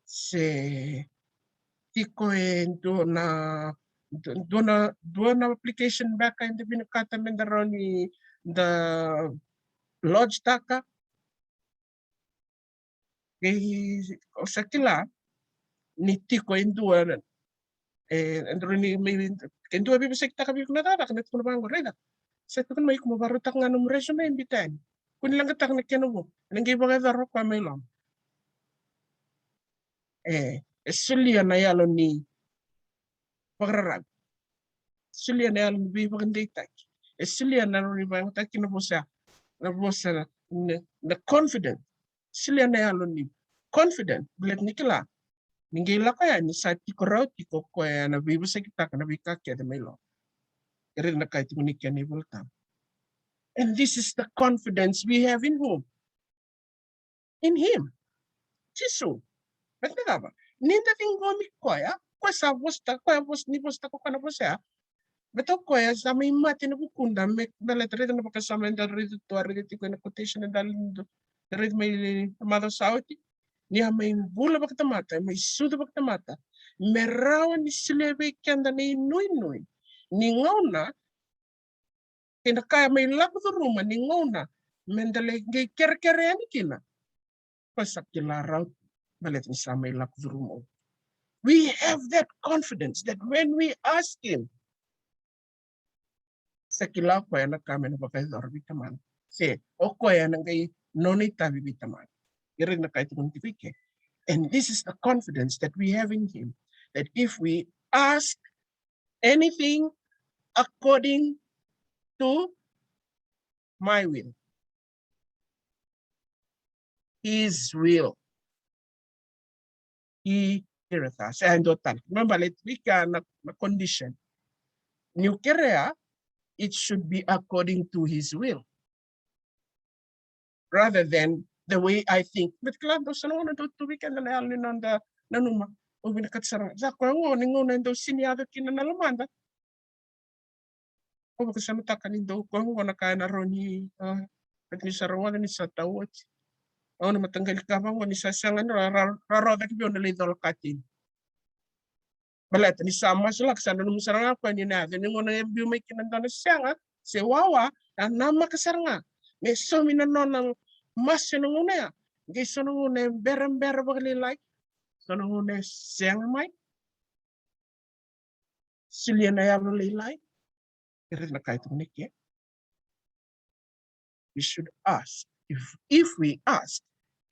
se tiko e dua na, dua na, dua na application beka eda vinakata meda rawa ni da lodge taka. Kei, o sa kila ni tiko e dua, e, e dua ni mai, e dua veivosakitaka vei iko na cakacaka, na tukuna vaqo, raica. Sa tukuna mai iko mo vakarautaka ga nomu resume, e biuta yani. Kua ni leqataka na kena vo. Ena qai vakayacora o koya mai loma. E, e solia na yalo ni vakararavi. Solia na yalo ni veivakadeitaki. E solia na yalo ni vakayagataki na vosa, na vosa na, na confident. Solia na yalo ni confident. Baleta ni kila, ni qai lako yani sa tiko rawa tiko o koya na veivosakitaka na veika kece mai loma. E raica na ka e tukuni kina na iVolatabu. And this is the confidence we have in whom? In him. Jisu. Baleta na cava? Ni da ciqomi koya, koya sa vosataka, koya vos-, ni vosataka o koya na vosa ya. Baleta o koya sa mai mate ena vukuda, me, baleta raica na vakasama eda raica tu, raica tiko ena quotation eda lido, raica mai na macawa sa oti. Ni a mai bula vakatamata, mai sucu vakatamata. Me rawa ni solia vei keda na inuinui ni gauna kei na ka e mai lako curuma ni gauna meda lai qai kerekere yani kina. Koya sa kila rawa tu, baleta ni sa mai lako curuma. We have that confidence that when we ask him, sa kila o koya na ka me na vakayacora vei Tamana. Se o koya na qai nona itavi vei Tamana. Ira na ka e tukuni tiko i ke. And this is the confidence that we have in him, that if we ask anything according to my will, his will, he heareth us. E dua tale. Remember, let me na, na condition. Niu kerea, it should be according to his will, rather than the way I think. But kila, dou sa na gauna dou tu vei keda na yalo ni noda nanuma. Au vinakata sara ga, sa koya qo ni gauna e dau sini yaco kina na lomada. Au vakasamataka ni dau koya qo na ka ena rawa ni, a, baleta ni sa rogoca ni sa tau oti. Au na mataqali ka vaqo ni sa sega ni ra, ra, ra, ra cake vei au na lai cola katini. Baleta ni sa masulaka, sa nanuma sara ga koya ni na yaco ni gauna e biu mai kina dua na sega se wawa, na namaka sara ga me saumi na nona masu ena gauna ya. Qai so na gauna e berabera vakalailai, so na gauna e sega mai. Solia na yalo lailai. Ira na ka e tukuni ke. We should ask. If, if we ask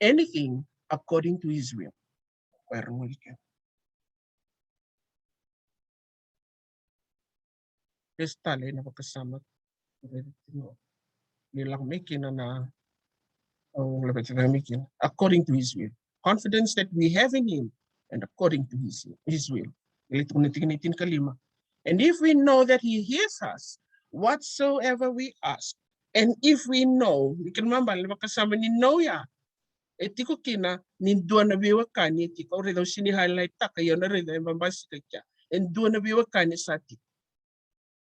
anything according to his will. Koya rogoci ke. Lesu tale na vakasama. Ni lako mai kina na, au laveta mai kina. According to his will. Confidence that we have in him and according to his, his will. Ele tukuna tikina e tinikalima. And if we know that he hears us, whatsoever we ask. And if we know, ni kena mabala na vakasama ni know ya. E tiko kina ni dua na veiwekani e tiko. Au raica au sini highlight taka, ia na raica e babasika kea. E dua na veiwekani sa tiko.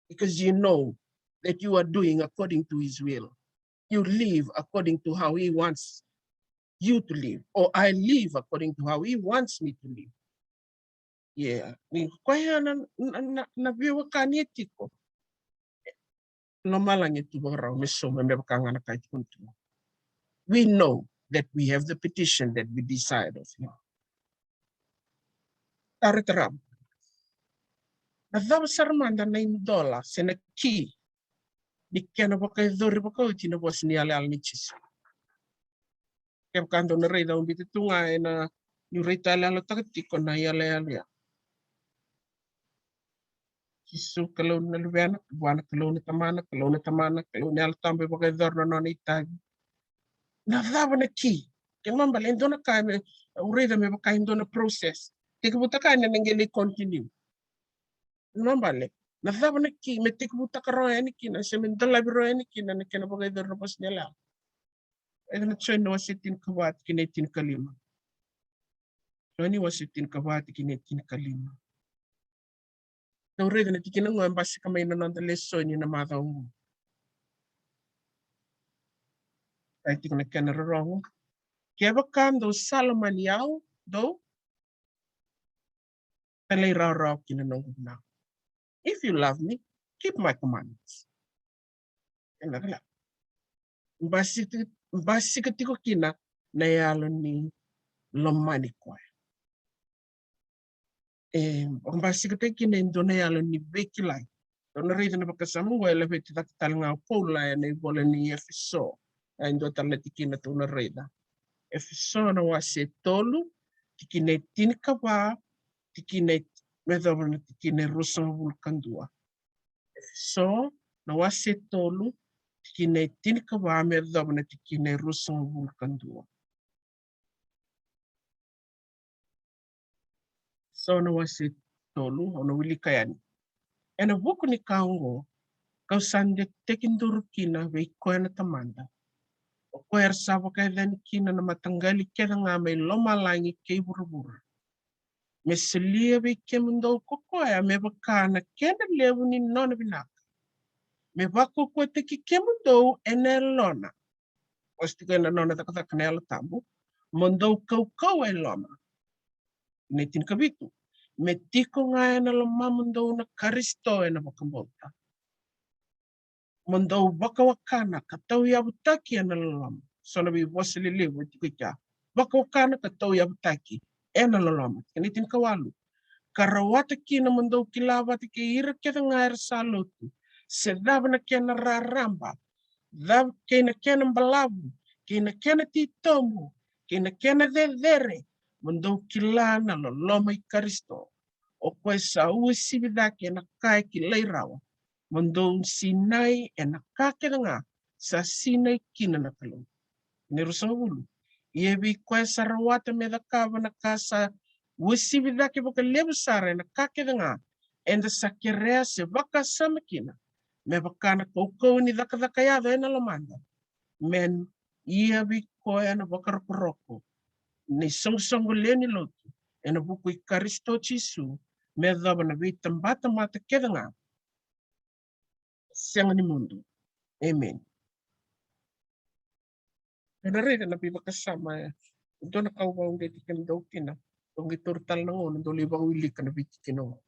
Because you know that you are doing according to his will. You live according to how he wants you to live. Or I live according to how he wants me to live. Yeah. Ni koya na, na, na, na veiwekani e tiko. Lomalagi e tu vakarau me sauma me vaka ga na ka e tukuni tu. We know that we have the petition that we desired of him. Taro tarava. Na cava sara mada na idola se na ki ni kena vakayacori vakaoti na vosa ni yalayala ni Jisu? Kevaka dou na raica, au biuta tu ga ena niu raitayaloyalotaka tiko na yalayala ya. Jisu Kalou na Luvena, vua na Kalou na Tamana, Kalou na Tamana, Kalou na Yalo Tabu e vakayacora na nona itavi. Na cava na ki? Kena mabala e dua na ka me, au raica me vaka e dua na process. Tekivutaka yani na qai lai continue. Kena mabala, na cava na ki me tekivutaka rawa yani kina se me dolavi rawa yani kina na kena vakayacori na vosa ni yalayala? Eda na Joni na wase tinikava kei na tinikalima. Joni wase tinikava tikina e tinikalima. Dou raica na tikina qo e basika mai na noda lesoni na macawa oqo. Kaya tiko na kena rorogo: Kevaka dou sa lomani au, dou talairawarawa ki na noqu vunau. If you love me, keep my commandments. Kena kala. Basika, basika tiko kina na yalo ni lomani koya. E basika tiko kina e dua na yalo ni veikilai. Dou na raica na vakasama qo e laveti cake tale ga o Paula ena ivola ni Efeso. E dua tale na tikina tou na raica. Efeso na wase tolu, tikina e tinikava, tikina e, me yacova na tikina e ruasagavulu ka dua. Efeso na wase tolu, tikina e tinikava me yacova na tikina e ruasagavulu ka dua. Efeso na wase tolu, au na wilika yani. Ena vuku ni ka oqo, kau sa de-, tekiduru kina vei koya na Tamada, o koya era sa vakayacani kina na mataqali kece ga mai lomalagi kei vuravura, me solia vei kemudou ko koya me vaka na kena levu ni nona vinaka, me vakaukauwataki kemudou ena yalona. Vosa tiko ena nona cakacaka na Yalo Tabu, mo dou kaukauwa e loma. Tikina e tinikavitu: Me tiko ga ena lomamudou na Karisito ena vakabauta, mo dou vakawakana ka tauyavutaki ena loloma. So na veivosa lelevu e tiko i kea. Vakawakana ka tauyavutaki ena loloma. Tikina e tinikawalu: Ka rawata kina mo dou kila vata kei ira kece ga era sa lotu, se cava na kena raraba, cava, kei na kena balavu, kei na kena titobu, kei na kena cecere, mo dou kila na loloma i Karisito, o koya sa uasivi cake ena ka e kilai rawa, mo dou sinai ena ka kece ga sa sinai kina na Kalou. Tikina e ruasagavulu: Ia vei koya sa rawata me cakava na ka sa uasivi cake vakalevu sara ena ka kece ga eda sa kerea se vakasama kina, me vaka na kaukauwa ni cakacaka yaco ena lomada, me ia vei koya na vakarokoroko ni soqosoqo lewe ni lotu ena vuku i Karisito Jisu, me yacova na veitabatamata kece ga sega ni mudu. Emeni. Ena raica na veivakasama, e dua na ka au vakauqeti kemudou kina, dou qai taura tale na gauna dou lai vakawilika na veitikina oqo.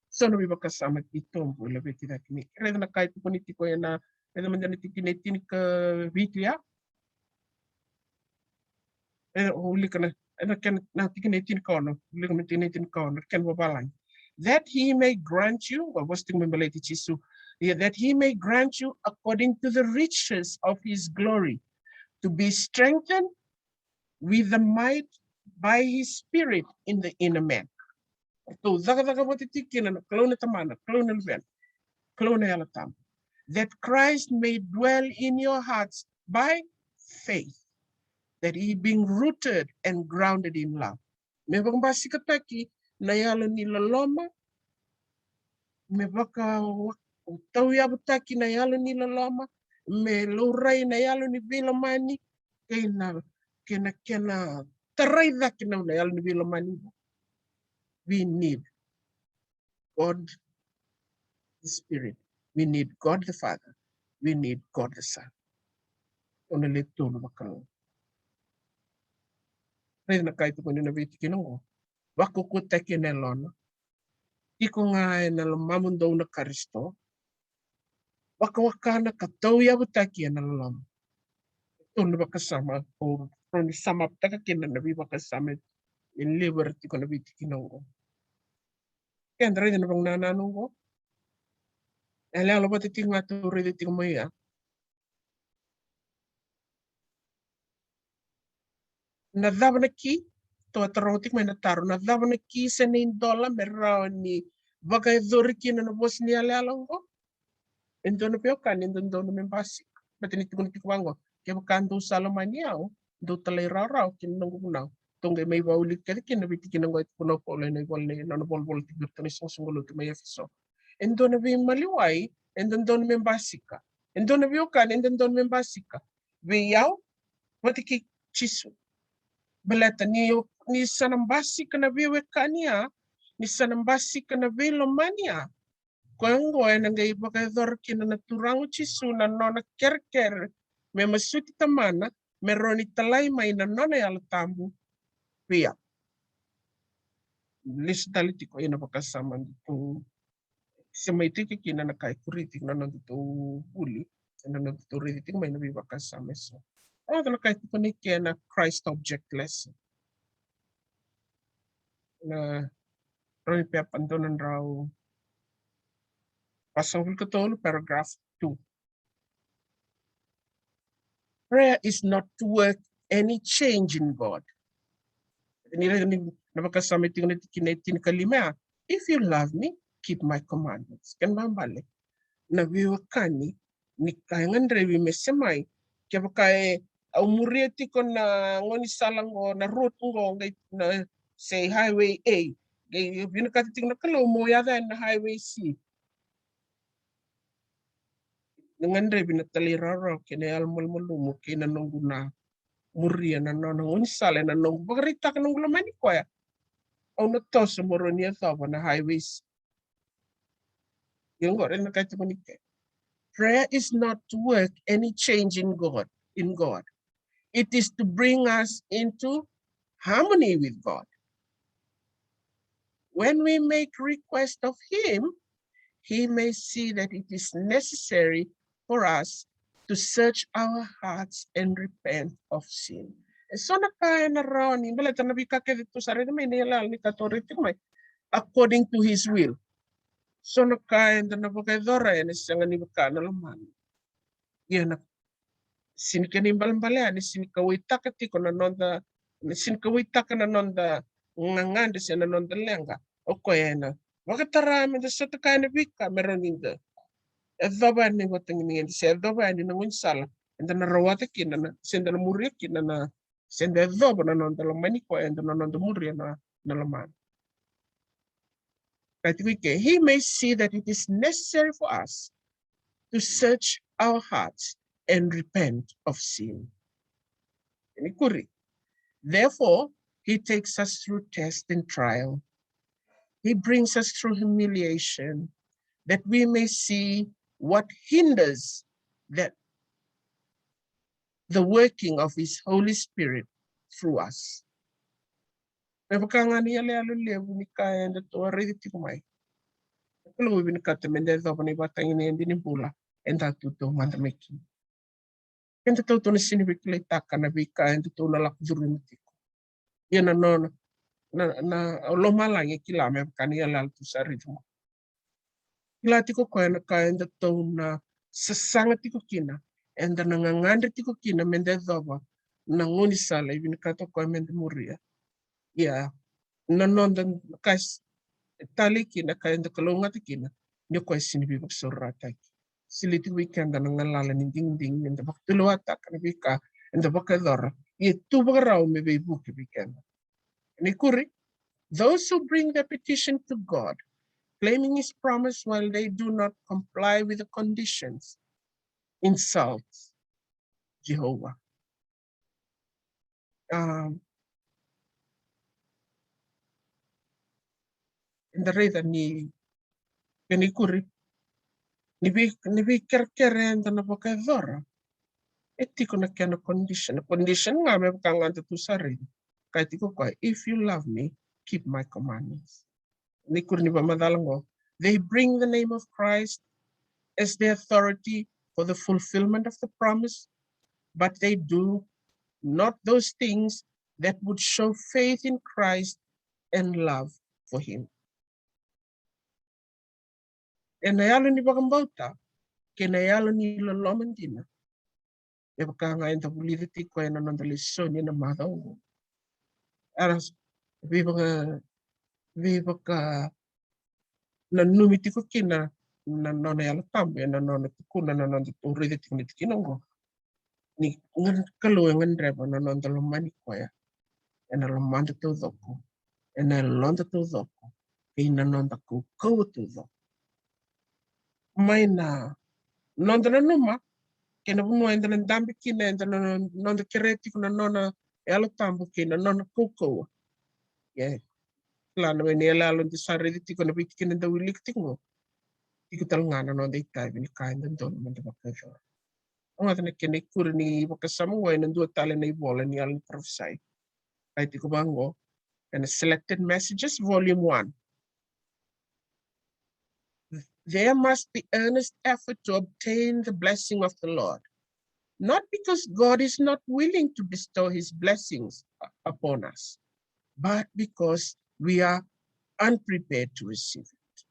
So na veivakasama titobu e laveti cake mai. Raica na ka e tukuni tiko ena, raica mada na tikina e tinikavitu ya. E, o wilika na, ena kena, na tikina e tinikaono, wilika na tikina e tinikaono, kena vavalagi. That he may grant you, qo vosa tiko mai baleti Jisu, yeah, that he may grant you according to the riches of his glory, to be strengthened with the might by his spirit in the inner man. Tou cakacaka vata tiko kina na Kalou na Tamana, Kalou na Luvena, Kalou na Yalo Tabu. That Christ may dwell in your hearts by faith, that ye being rooted and grounded in love. Me vakabasikataki na yalo ni loloma, me vaka, tauyavutaki na yalo ni loloma, me laurai na yalo ni veilomani, kei na, kei na, kena tarai cake na yalo ni veilomani. We need God the Spirit. We need God the Father. We need God the Son. O na le tolu vakalou. Raica na ka e tukuni na veitikina oqo. Vakaukauwataki ena yalona. Tiko ga ena lomamudou na Karisito. Vakawakana ka tauyavutaki ena loloma. Tolu na vakasama, au rawa ni sum up taka kina na veivakasama e levu era tiko na veitikina oqo. Keda raica na vakanananu oqo. E yaloyalo vata tiko ga tou raica tiko mai ya. Na cava na ki, tou a taroga tiko mai na taro, na cava na ki se na idola me rawa ni vakayacori kina na vosa ni yalayala oqo? E dua na veiwekani e dodonu me basika. Baleta ni tukuni tiko vaqo, kevaka dou sa lomani au, dou talairawarawa ki na noqu vunau. Tou qai mai vakaulika kece kina na veitikina oqo e tukuna o Paula ena ivola, na nona volavola tiko vei iratou na isoqosoqo lotu mai Efeso. E dua na veimaliwai e dodonu me basika. E dua na veiwekani e dodonu me basika. Vei au vata kei Jisu. Baleta ni, ni sa na basika na veiwekani ya, ni sa na basika na veilomani ya, koya oqo ena qai vakayacora kina na Turaga o Jisu na nona kerekere me masuti Tamana me rawa ni talai mai na nona Yalo Tabu vei au. Lesu tale tiko ena vakasama datou semati tiko kina na ka e kuriti na nodatou vuli, na nodatou raici tiko mai na veivakasama eso. Au na ka e tukuni kina na Christ object lesson. Na Roma pepa dua na drau vasagavulu ka tolu, paragraph two. Prayer is not to work any change in God. Ni raica ni na vakasama e tiko na tikina e tinikalima ya, "If you love me, keep my commandments." Kena ibalebale na veiwekani ni ka e gadrevi me semai, kevaka e au muria tiko na gaunisala oqo, na road oqo, qai na say highway A, qai vinakata tiko na Kalou mo yaco yani na highway C. Na gadrevi na talairawarawa kei na yalomalumalumu kei na noqu na muria na nona gaunisala ena noqu vakaraitaka noqu lomani koya, au na toso mo rawa ni yacova na highway C. Ia oqo na ka e tukuni kina. Prayer is not to work any change in God, in God. It is to bring us into harmony with God. When we make request of him, he may see that it is necessary for us to search our hearts and repent of sin. E so na ka ena rawa ni, baleta na veika kece tou sa raica mai, na iyalayala ni ka tou raica tiko mai, according to his will. So na ka eda na vakayacora ena sega ni vaka na lomana. Ia na sini kena ibalebale, a ni sini kauwaitaka tiko na noda, ni sini kauwaitaka na noda gagadre se na noda leqa. O koya ena vakatara meda sota kaya na veika me rawa ni da yacova yani na ivakatagedegede se yacova yani na gaunisala eda na rawata kina na, se da na muria kina na, se da yacova na noda lomani koya, eda na noda muria na, na lomana. Ka tiko i ke, he may see that it is necessary for us to search our hearts and repent of sin. Kena ikuri. Therefore, he takes us through test and trial. He brings us through humiliation, that we may see what hinders that the working of his Holy Spirit through us. Me vaka ga ni yaloyalo levu ni ka eda tou raici tiko mai. Na Kalou e vinakata meda yacova na ivakatagedegede ni bula eda tu taumada mai kina. Keda tou na sini veikilaitaka na veika eda tou na lako curuma tiko. Ia na nona, na, na lomalagi e kila me vaka ni yaloyalo tou sa raici mai. Kila tiko koya na ka eda tou na sasaga tiko kina, eda na gagadre tiko kina meda yacova na gaunisala e vinakata o koya meda muria. Ia na noda ka e talei kina, ka eda kalougata kina, ni o koya e sini veivakasaurarataki. Solia tiko vei keda na galala ni digidigi meda vakatulewataka na veika eda vakayacora, ia tu vakarau me veivuke vei keda. Kena ikuri, those who bring their petition to God, claiming his promise while they do not comply with the conditions, insult Jehovah. Um, eda raica ni, kena ikuri, ni vei, ni veikerekere eda na vakayacora, e tiko na kena condition. Na condition ga me vaka ga eda tou sa raica. Ka tiko koya, "If you love me, keep my commandments." Ni kuri ni vakamacala qo. They bring the name of Christ as the authority for the fulfillment of the promise, but they do not those things that would show faith in Christ and love for him. Ena yalo ni vakabauta kei na yalo ni loloma dina. E vaka ga eda vulica tiko ena noda lesoni ena macawa oqo. Era veivaka, veivaka nanumi tiko kina na nona Yalo Tabu ena nona tukuna na noda tou raica tiko na tikina oqo. Ni Kalou e gadreva na noda lomani koya ena lomada taucoko, ena yaloda taucoko, kei na noda kaukauwa taucoko. Mai na noda nanuma kei na vanua eda na dabe kina, eda na noda kerea tiko na nona Yalo Tabu kei na nona kaukauwa. Ia, kila na wai ni yaloyalo da sa raica tiko na veitikina da wilika tiko qo. Tiko tale ga na noda itavi ni ka e dodonu meda vakayacora. Rogoca na kena ikuri ni vakasama qo ena dua tale na ivola ni yalo ni parofisai. Kaya tiko vaqo ena Selected Messages, Volume one. There must be earnest effort to obtain the blessing of the Lord, not because God is not willing to bestow his blessings upon us, but because we are unprepared to receive it.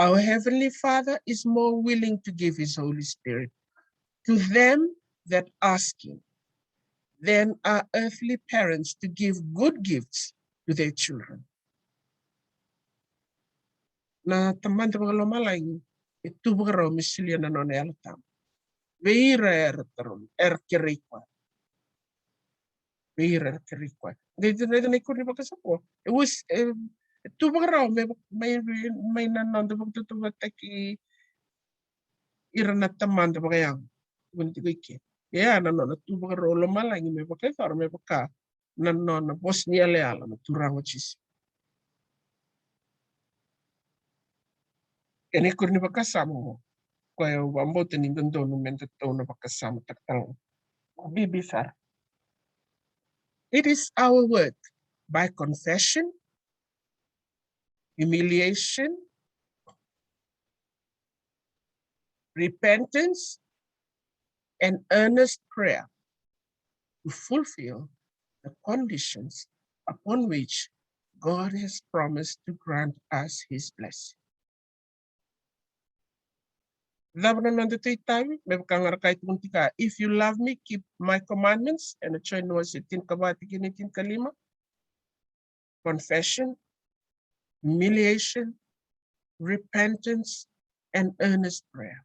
Our Heavenly Father is more willing to give his Holy Spirit to them that ask him than our earthly parents to give good gifts to their children. Na Tamada vakalomalagi e tu vakarau me solia na nona Yalo Tabu vei ira era tarogi, era kerei koya. Vei ira era kerei koya. Qai raica na ikuri ni vakasama qo. E uas, e, e tu vakarau me, mai, mai na noda vakatautauvatataki ira na tamada vakayago. Tukuni tiko i ke. Ia na nona tu vakarau lomalagi me vakayacora me vaka na nona vosa ni yalayala na Turaga o Jisu. Kena ikuri ni vakasama qo, koya au vakabauta ni dodonu meda tauna vakasama takitala. Bibi sara. It is our work by confession, humiliation, repentance, and earnest prayer to fulfill the conditions upon which God has promised to grant us his blessing. Cava na noda itavi? Me vaka ga ra kaya tiko ni tika, if you love me, keep my commandments, ena Joni wase tinikava tikina e tinikalima. Confession, humiliation, repentance, and earnest prayer.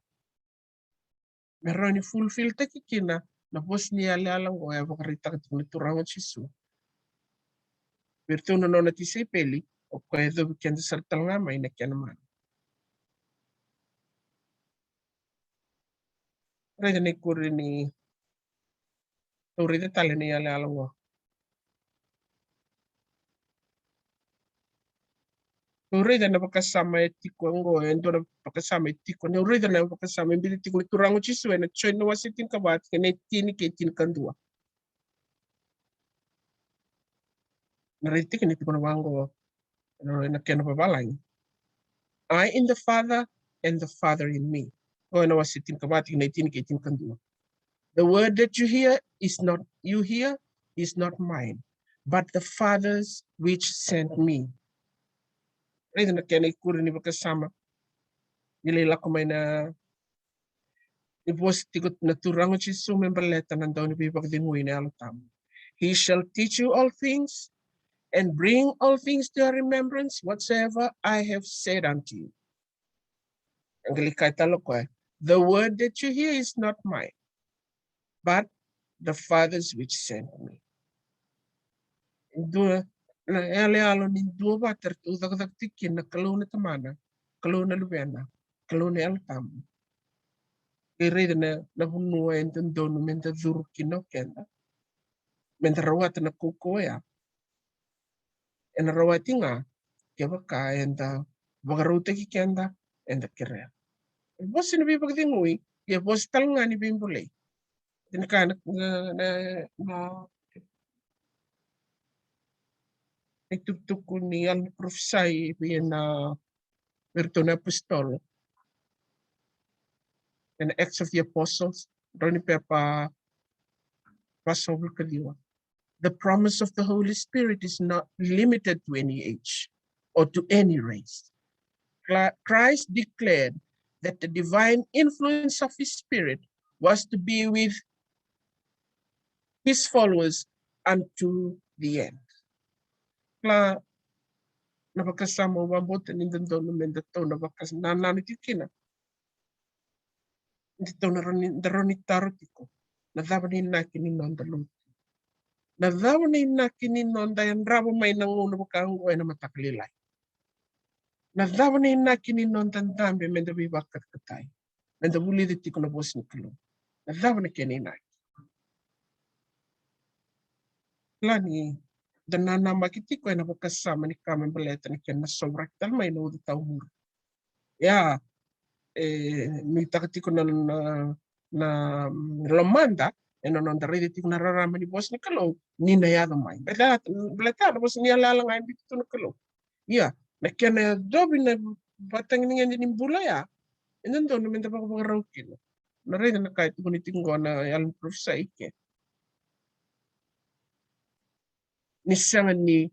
Me rawa ni fulfiltaki kina na vosa ni yalayala qo e vakaraitaka tiko na Turaga o Jisu vei iratou na nona tisaipeli, o koya e yacovi keda sara tale ga mai na kena mana. Raica na ikuri ni, tou raica tale na yalayala qo. Tou raica na vakasama e tiko qo, e dua na vakasama e tiko. Ni raica na vakasama e biuta tiko na Turaga o Jisu ena Joni na wase tinikava, tikina e tini kei tinikadua. Na raica tiko ni tukuna vaqo ena kena vavalagi. I in the Father, and the Father in me. Qo ena wase tinikava, tikina e tini kei tinikadua. The word that you hear is not, you hear is not mine, but the Father's which sent me. Raica na kena ikuri ni vakasama. Ni lai lako mai na, ni vosa tiko na Turaga o Jisu me baleta na Dauniveivakacegui, na Yalo Tabu. He shall teach you all things and bring all things to your remembrance whatsoever I have said unto you. Qai lai kaya tale o koya, the word that you hear is not mine, but the Father's which sent me. Dua na yaloyalo ni dua vata eratou cakacaka tiko kina na Kalou na Tamana, Kalou na Luvena, Kalou na Yalo Tabu. Qai raica na, na vanua e dodonu meda curu kina o keda, meda rawata na kaukauwa oya. Ena rawati ga kevaka eda vakarautaki keda, eda kerea. E vosa ni veivakacegui, ia e vosa tale ga ni veibolei. Dina ka na, na, na, na itukutuku ni yalo ni parofisai vei na, vei iratou na apositolo. Ena Acts of the Apostles, drau ni pepa vasagavulu ka ciwa. The promise of the Holy Spirit is not limited to any age or to any race. Cla-, Christ declared that the divine influence of his Spirit was to be with his followers unto the end. Kila na vakasama au vakabauta ni dodonu meda tauna, vakasama nananu tiko kina. Ni tauna rawa ni, da rawa ni taro tiko, na cava na inaki ni noda lotu? Na cava na inaki ni noda yadrava mai na gauna vaka oqo ena mataka lailai? Na cava na inaki ni noda dabe meda veivakatakatai, meda vulica tiko na vosa ni Kalou? Na cava na kena inaki? Kila ni da nanamaki tiko ena vakasama ni ka me baleta na kena sovaraki tale mai na uca taumuri. Ia, e nuitaka tiko na, na, na lomada ena noda raica tiko na rarama ni vosa ni Kalou ni na yaco mai. Baleta, baleta na vosa ni yalayala ga e biuta tu na Kalou. Ia, na kena yacovi na vatagedegede ni bula ya, e dodonu meda vakavakarau kina. Na raica na ka e tukuni tiko qo na yalo ni parofisai ke. Ni sega ni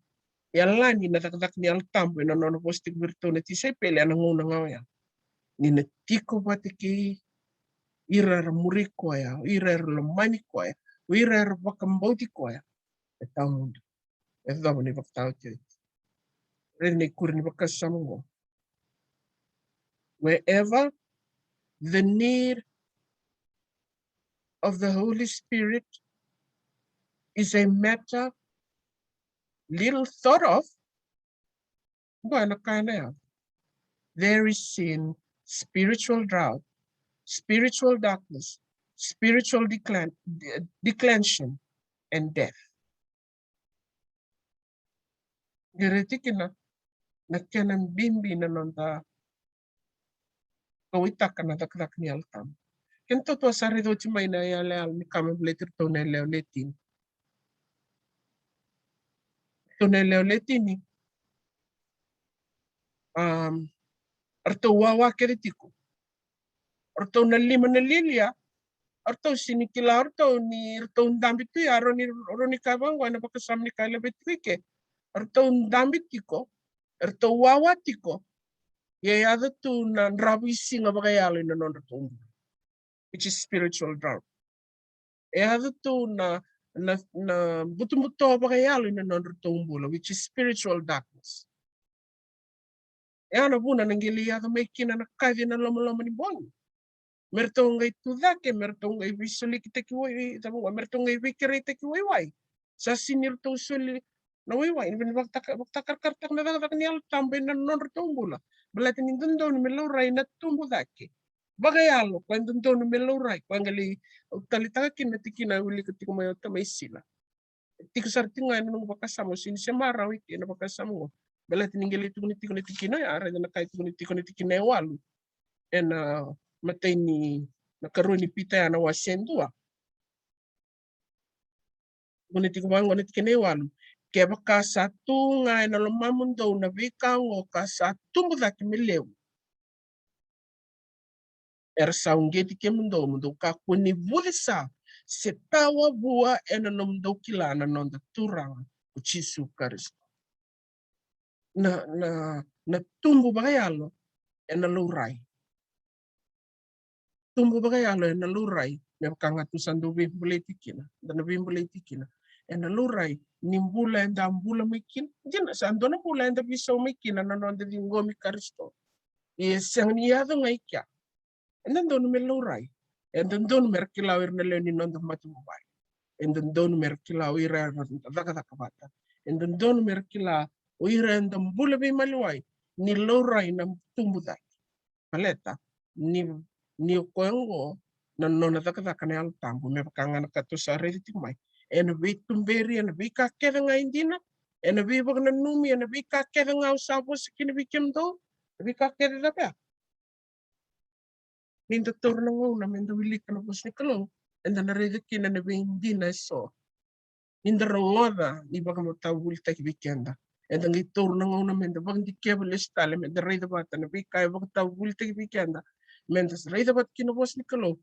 yalani na cakacaka ni Yalo Tabu ena nona vosa tiko vei iratou na tisaipeli ena gauna ga oya. Ni na tiko vata kei ira era muri koya, o ira era lomani koya, o ira era vakabauti koya. E tawamudu. E yacova na ivakataotioti. Raica na ikuri ni vakasama qo. Wherever the need of the Holy Spirit is a matter little thought of, qo na ka ena yaco. There is sin, spiritual drought, spiritual darkness, spiritual declen-, de-, declension, and death. Qai raici kina na kena bibi na noda kauwaitaka na cakacaka ni Yalo Tabu. Kena tautauvata sa raica oti mai na yalayala ni ka me baleti iratou na yalewa le tini. Iratou na yalewa le tini. Um, ratou wawa kece tiko. Ratou na lima na lialia. Ratou sini kila, ratou ni, ratou dabe tu ya, ratou ni, ratou ni ka vaqo ena vakasama ni ka e laveti tiko i ke. Ratou dabe tiko, ratou wawa tiko. Ia e yaco tu na dravuisiga vakayalo ena nodratou bula, which is spiritual drought. E yaco tu na, na, na butobuto vakayalo ena nodratou bula, which is spiritual darkness. E ya na vuna na qai lai yaco mai kina na kaci ena lomaloma ni bogi. Me ratou qai tu cake, me ratou qai veisolikitaki wai, cava qo, me ratou qai veikereitaki waiwai. Sa sini ratou soli na waiwai, ni veni vakataka, vakatakarakarataka na cakacaka ni Yalo Tabu ena nodratou bula. Baleta ni dodonu me laurai na tubu cake vakayalo, koya e dodonu me laurai, koya qai lai, au taleitaka kina na tikina e wilika tiko mai o tamai Sila. Tiko sara tiko ga ena noqu vakasama, au sini se marau i ke na vakasama qo. Baleta ni qai lai tukuni tiko na tikina ya, raica na ka e tukuni tiko na tikina e walu. Ena imatai ni, na ikarua ni Pita ya na wase e dua. Tukuni tiko vaqo na tikina e walu. Kevaka sa tu ga ena lomamudou na veika qo ka sa tubu cake me levu, era sa uqeti kemudou, mo dou kakua ni vucesa se tawa vua ena nomudou kila na noda Turaga ko Jisu Karisito. Na, na, na tubu vakayalo ena laurai. Tubu vakayalo ena laurai, me vaka ga tu sa dau veibuleti kina, da na veibuleti kina. Ena laurai ni bula eda bula mai kina. Dina, sa dua na bula eda veisau mai kina na noda ciqomi Karisito. Ia e sega ni yaco ga i kea. E dodonu me laurai. E dodonu me ra kila o ira na lewe ni noda matavuvale. E dodonu me ra kila o ira era cakacaka vata. E dodonu me ra kila o ira eda bula veimaliwai ni laurai na tubu cake. Baleta ni, ni o koya oqo na nona cakacaka na Yalo Tabu, me vaka ga na ka tou sa raica tiko mai. Ena veituberi, ena veika kece ga e dina, ena veivakananumi, ena veika kece ga au sa vosa kina vei kemudou, na veika kece cava ya. Ni da taura na gauna me da wilika na vosa ni Kalou, eda na raica kina na veidina eso. Ni da rogoca ni vakamatavulitaki vei keda, eda qai taura na gauna me da vakadikeva lesu tale, me da raica vata na veika e vakatavulitaki vei keda, me da raica vata kina vosa ni Kalou.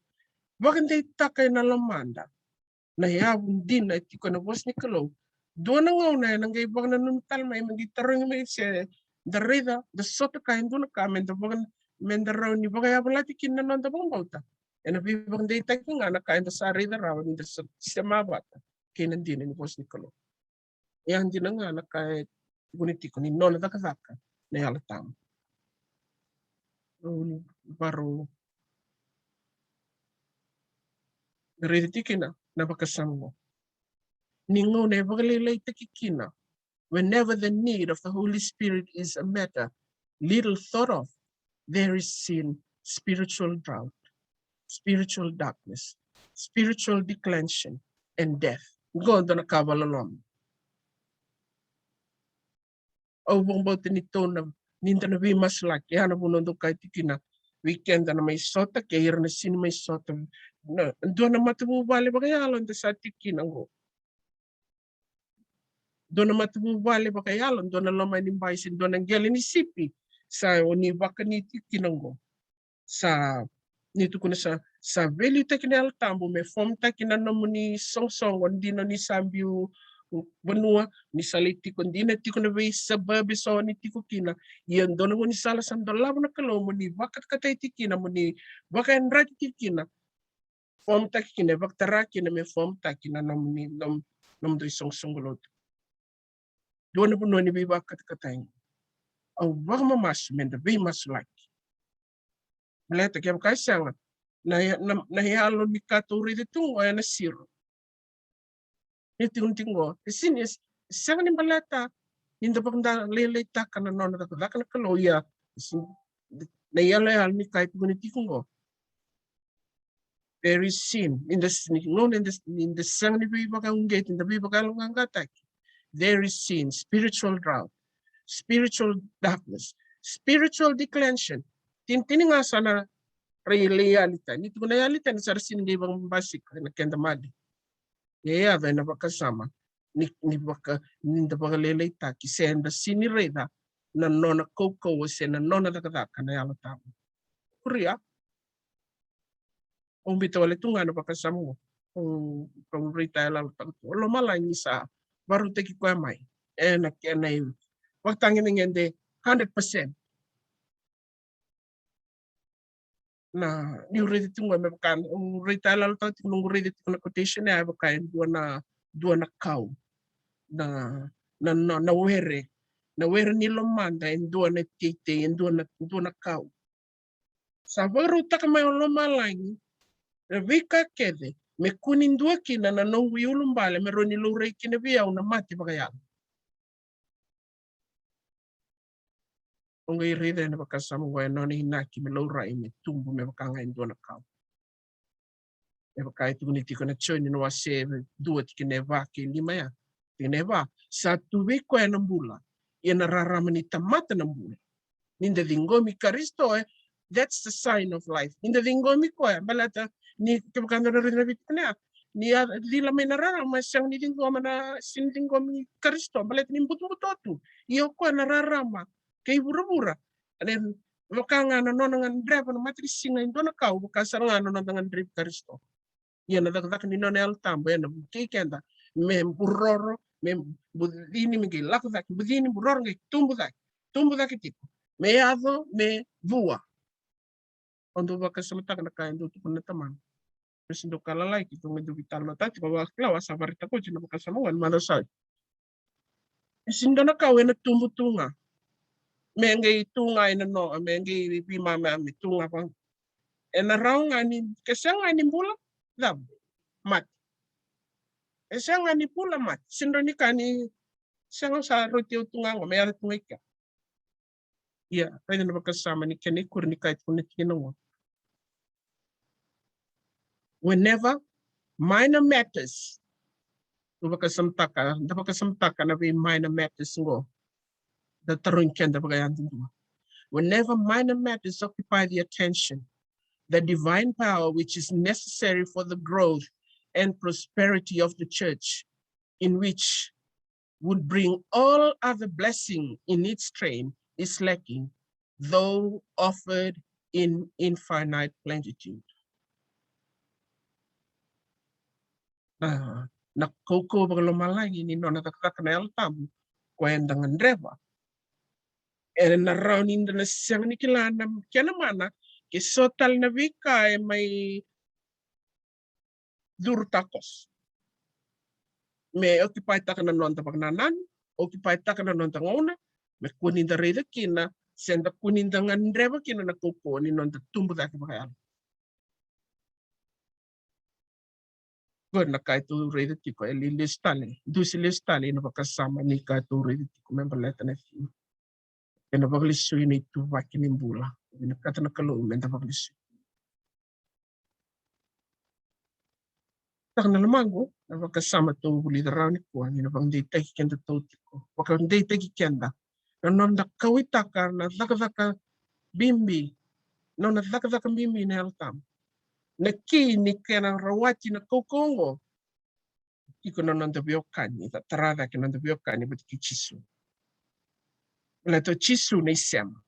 Vakadeitaka ena lomada na yavu dina e tiko ena vosa ni Kalou. Dua na gauna ena qai vakananumi tale mai, me qai tarogi mai se da raica, da sota ka e dua na ka me da vaka, me da rawa ni vakayavalati kina na noda vakabauta. Ena veivakadeitaki ga na ka eda sa raica rawa ni da sa sema vata kei na dina ni vosa ni Kalou. E a dina ga na ka e tukuni tiko ni nona cakacaka na Yalo Tabu. Au ni varau raici tiko kina na vakasama qo. Ni gauna e vakalailaitaki kina, whenever the need of the Holy Spirit is a matter little thought of, there is sin, spiritual drought, spiritual darkness, spiritual declension, and death. Qo dua na ka vakaloloma. Au vakabauta ni tou na, ni da na veimasulaki. Ya na vuna dou kaya tiko kina vei keda na mai sota kei ira na sini mai sota. Na, dua na matavuvale vakayalo da sa tiko kina qo. Dua na matavuvale vakayalo, dua na loma ni bai se dua na qele ni sipi sa o ni vakani tiko kina qo. Sa ni tukuna sa, sa veiliutaki na Yalo Tabu me fomtaki na nomuni soqosoqo dina ni sa biu vanua, ni sa lai tiko dina tiko na vei suburb so ni tiko kina. Ia dua na gaunisala sa dolava na Kalou mo ni vakatakatai tiko kina, mo ni vakayadrati tiko kina. Fomtaki kina, e vakatara kina me fomtaki na nomuni, nom, nomudou isoqosoqo lotu. Dua na vanua ni veivakatakatai. Au vakamamasu me da veimasulaki. Baleta kevaka e sega, na, na, na yalo ni ka tou raica tu qo ena siro. Ni tiko, ni tiko qo e sini, e sega ni baleta ni da vakadalailaitaka na nona cakacaka na Kalou. Ia, e sini, na iyaloyalo ni ka e tukuni tiko qo. There is sin. Ni da, ni gauna ni da, ni da sega ni veivakauqeti, ni da veivakayaloqaqataki, there is sin, spiritual drought, spiritual darkness, spiritual declension. Tinitini ga sa na rai lai yali tani. Ni tukuna yali tani sa ra sini qai vakabasika ena keda mali. E yaco ena vakasama ni, ni vaka, ni da vakalailaitaki se da sini raica na nona kaukauwa se na nona cakacaka na Yalo Tabu. Kuria. Au biuta wale tu ga na vakasama qo. Au, au raitayaloyalotaka tu. O lomalagi sa vakarautaki koya mai ena kena ivakatagedegede hundred percent. Na, niu raica tiko qo me vaka, au raitayaloyalotaka tiko, noqu raica tiko na quotation ya, e vaka e dua na, dua na kau. Na, na, na, na were, na were ni lomada e dua na teitei, e dua na, dua na kau. Sa vakarautaka mai o lomalagi na veika kece me kua ni dua kina na noqu iulubale me rawa ni laurai kina vei au na mate vakayalo. Au qai raica ena vakasama qo e nona inaki me laurai, me tubu me vaka ga e dua na kau. E vaka e tukuni tiko na Joni na wase dua tikina e va kei lima ya. Tikina e va, sa tu vei koya na bula, ia na rarama ni tamata na bula. Ni da ciqomi Karisito, e, that's the sign of life. Ni da ciqomi koya, baleta ni kevaka da na raica na veitikina ya, ni a cila mai na rarama, e sega ni ciqoma na, sega ni ciqomi Karisito, baleta ni butobuto tu. Ia o koya na rarama kei vuravura. Ena vaka ga na nona gadreva na matanisiga e dua na kau, vaka sara ga na noda gadrevi Karisito. Ia na cakacaka ni nona Yalo Tabu ena vukei keda me buroro, me bucini, me qai lako cake, bucini, buroro, qai tubu cake, tubu cake tiko, me yaco, me vua. O dou vakasamataka na ka e dau tukuna na Tamana. Resi dau ka lalai keitou qai dau veitalanoataka tiko, vakacava sa vakaraitaka oti na vakasama qo ena macawa sa oti. E sega ni dua na kau ena tubu tu ga. Me qai tu ga ena no, me qai veimama, me tu ga vaka. Ena rawa ga ni, ke sega ga ni bula, cava? Mate. E sega ga ni bula, mate. Sega ni dua ni ka ni sega, sa rauti au tu ga qo, me yaco tu ga i kea. Ia, raica na vakasama ni kena ikuri ni ka e tukuna tiko na gone. Whenever minor matters, da vakasamataka, da vakasamataka na vei minor matters qo. Da tarogi keda vakayadudua. Whenever minor matters occupy the attention, the divine power which is necessary for the growth and prosperity of the church, in which would bring all other blessing in its train is lacking, though offered in infinite plenitude. Na, na kaukauwa vakalomalagi ni nona cakacaka na Yalo Tabu, koya eda gadreva. Ena rawa ni da na sega ni kila na kena mana, ke so tale na veika e mai curu takoso. Me occupy taka na noda vakanananu, occupy taka na noda gauna, me kua ni da raica kina, se da kua ni da gadreva kina na kaukauwa ni noda tubu cake vakayalo. Qo na ka e tou raica tiko, e lesu tale, dusi lesu tale ina vakasama ni ka e tou raica tiko me baleta na siga. Ena vakalesui na ituvaki ni bula. Vinakata na Kalou meda vakalesui. Taka na lomaqu, na vakasama tou vulica rawa nikua, ni na vakadeitaki keda tou tiko. Vakadeitaki keda. Na noda kauwaitaka na cakacaka bibi, nona cakacaka bibi na Yalo Tabu. Na ki ni kena rawati na kaukaua oqo, tiko na noda veiwekani, da tara cake na noda veiwekani vata kei Jisu. Baleta o Jisu na isema.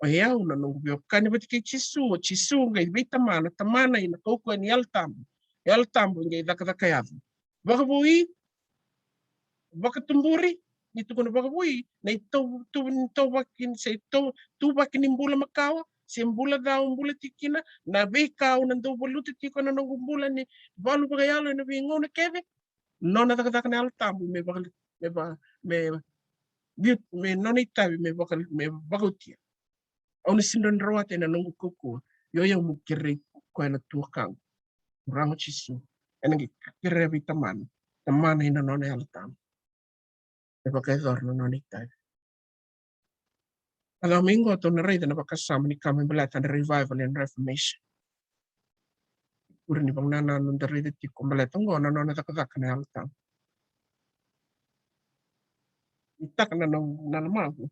O yau na noqu veiwekani vata kei Jisu, o Jisu qai veitamana, tamana ina kaukaua ni Yalo Tabu. Yalo Tabu qai cakacaka yaco. Vakavoui, vakatuburi, ni tukuna vakavoui, na itau, tu, ni tauvaki, se itau, tuvaki ni bula makawa, se bula ca au bula tiko kina, na veika au na dau valuta tiko ena noqu bula ni valu vakayalo ena veigauna kece. Nona cakacaka na Yalo Tabu me vaka, me va, me, me nona itavi me vaka, me vakaotia. Au na sega ni rawata ena noqu kaukaua. Io, io, meu kerei koya na tuakaqu, Turaga o Jisu. Ena qai kerea vei tamana, tamana ena nona Yalo Tabu me vakayacora na nona itavi. A cau mai qo tou na raica na vakasama ni ka me baleta na revival and reformation. Kuri ni vakanananu da raica tiko baleta qo na nona cakacaka na Yalo Tabu. Ni taka na, na, na lomaqu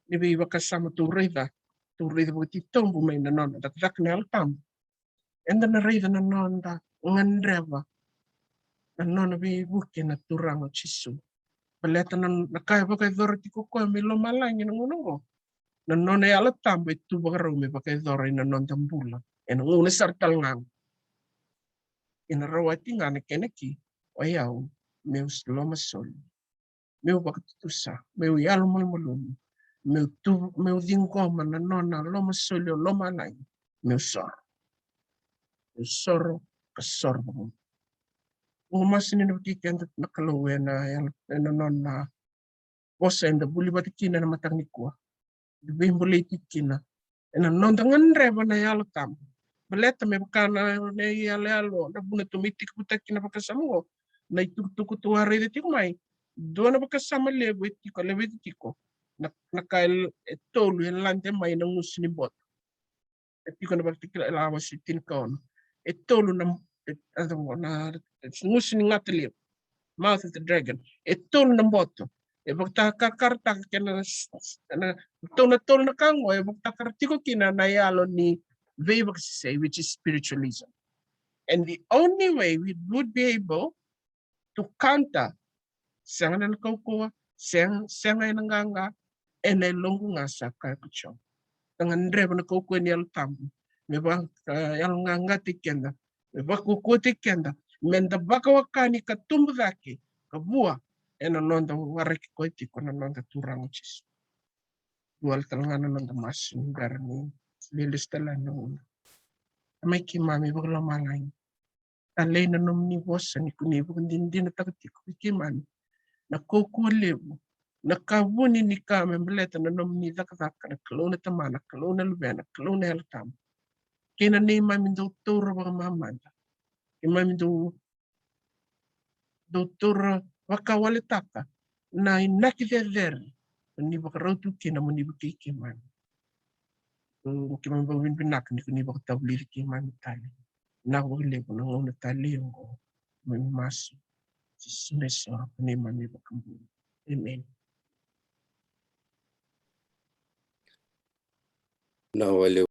ni veivakasama tou raica, tou raica vakatitobu mai na nona cakacaka na Yalo Tabu. Eda na raica na noda gadreva na nona veivuke na Turaga o Jisu. Baleta na, na ka e vakayacora tiko koya mai lomalagi ena gauna oqo. Na nona Yalo Tabu e tu vakarau me vakayacora ena noda bula ena gauna sara tale ga qo. Ena rawati ga na kena ki, o yau meu lomasoli, meu vakatutusa, meu yalomalumalumu, meu tu, meu ciqoma na nona lomasoli o lomalagi, meu soro. Meu soro ka soro vakaoqo. Au masu ni na vukei keda na Kalou ena, ena nona vosa eda vuli vata kina ena mataka nikua. Veibolei tiko kina ena noda gadreva na Yalo Tabu. Baleta me vaka na, na iyaloyalo, na vuna tou mai tekivutaki kina vakasama oqo, na itukutuku tou a raica tiko mai. Dua na vakasama levu e tiko, e laveti tiko na, na ka e, e tolu e lade mai na gusu ni boto. E tiko na Vakatakila wase tinikaono. E tolu na, e, na, na gusu ni gata levu, mouth of the dragon. E tolu na boto. E vakatakarakarataka kina na, na, tou na tolu na ka qo, e vakatakara tiko kina na yalo ni veivakasesei, which is spiritualism. And the only way we would be able to counter, sega ena kaukaua, sega, sega ena qaqa, ena yaloqu ga, sa kaya ko Jiova. Da gadreva na kaukaua ni Yalo Tabu me vaka, e, yaloqaqataki keda, me vakaukauwataki keda, meda vakawakani ka tubu cake ka vua ena noda waraki koya tiko na noda Turaga o Jisu. Dua tale ga na noda masu ni bera ni lesu tale na gauna. Tamai keimami vakalomalagi, talei na nomuni vosa ni ko ni vakadinadinataka tiko vei keimami na kaukaua levu, na ka vuni ni ka me baleta na nomuni cakacaka, na Kalou na Tamana, Kalou na Luvena, Kalou na Yalo Tabu. Kei na neimami dau taura vakamamada, keimami dau, dau taura vakawaletaka na inaki cecere ni vakarau tu kina mo ni vukei keimami. Mm, keimami vakavinavinaka ni ko ni vakatavulici keimami tale. Vinaka vakalevu na gauna talei oqo. Keimami masu Jisu na isoro ko neimami iVakabula. Amen. Vinaka vakalevu.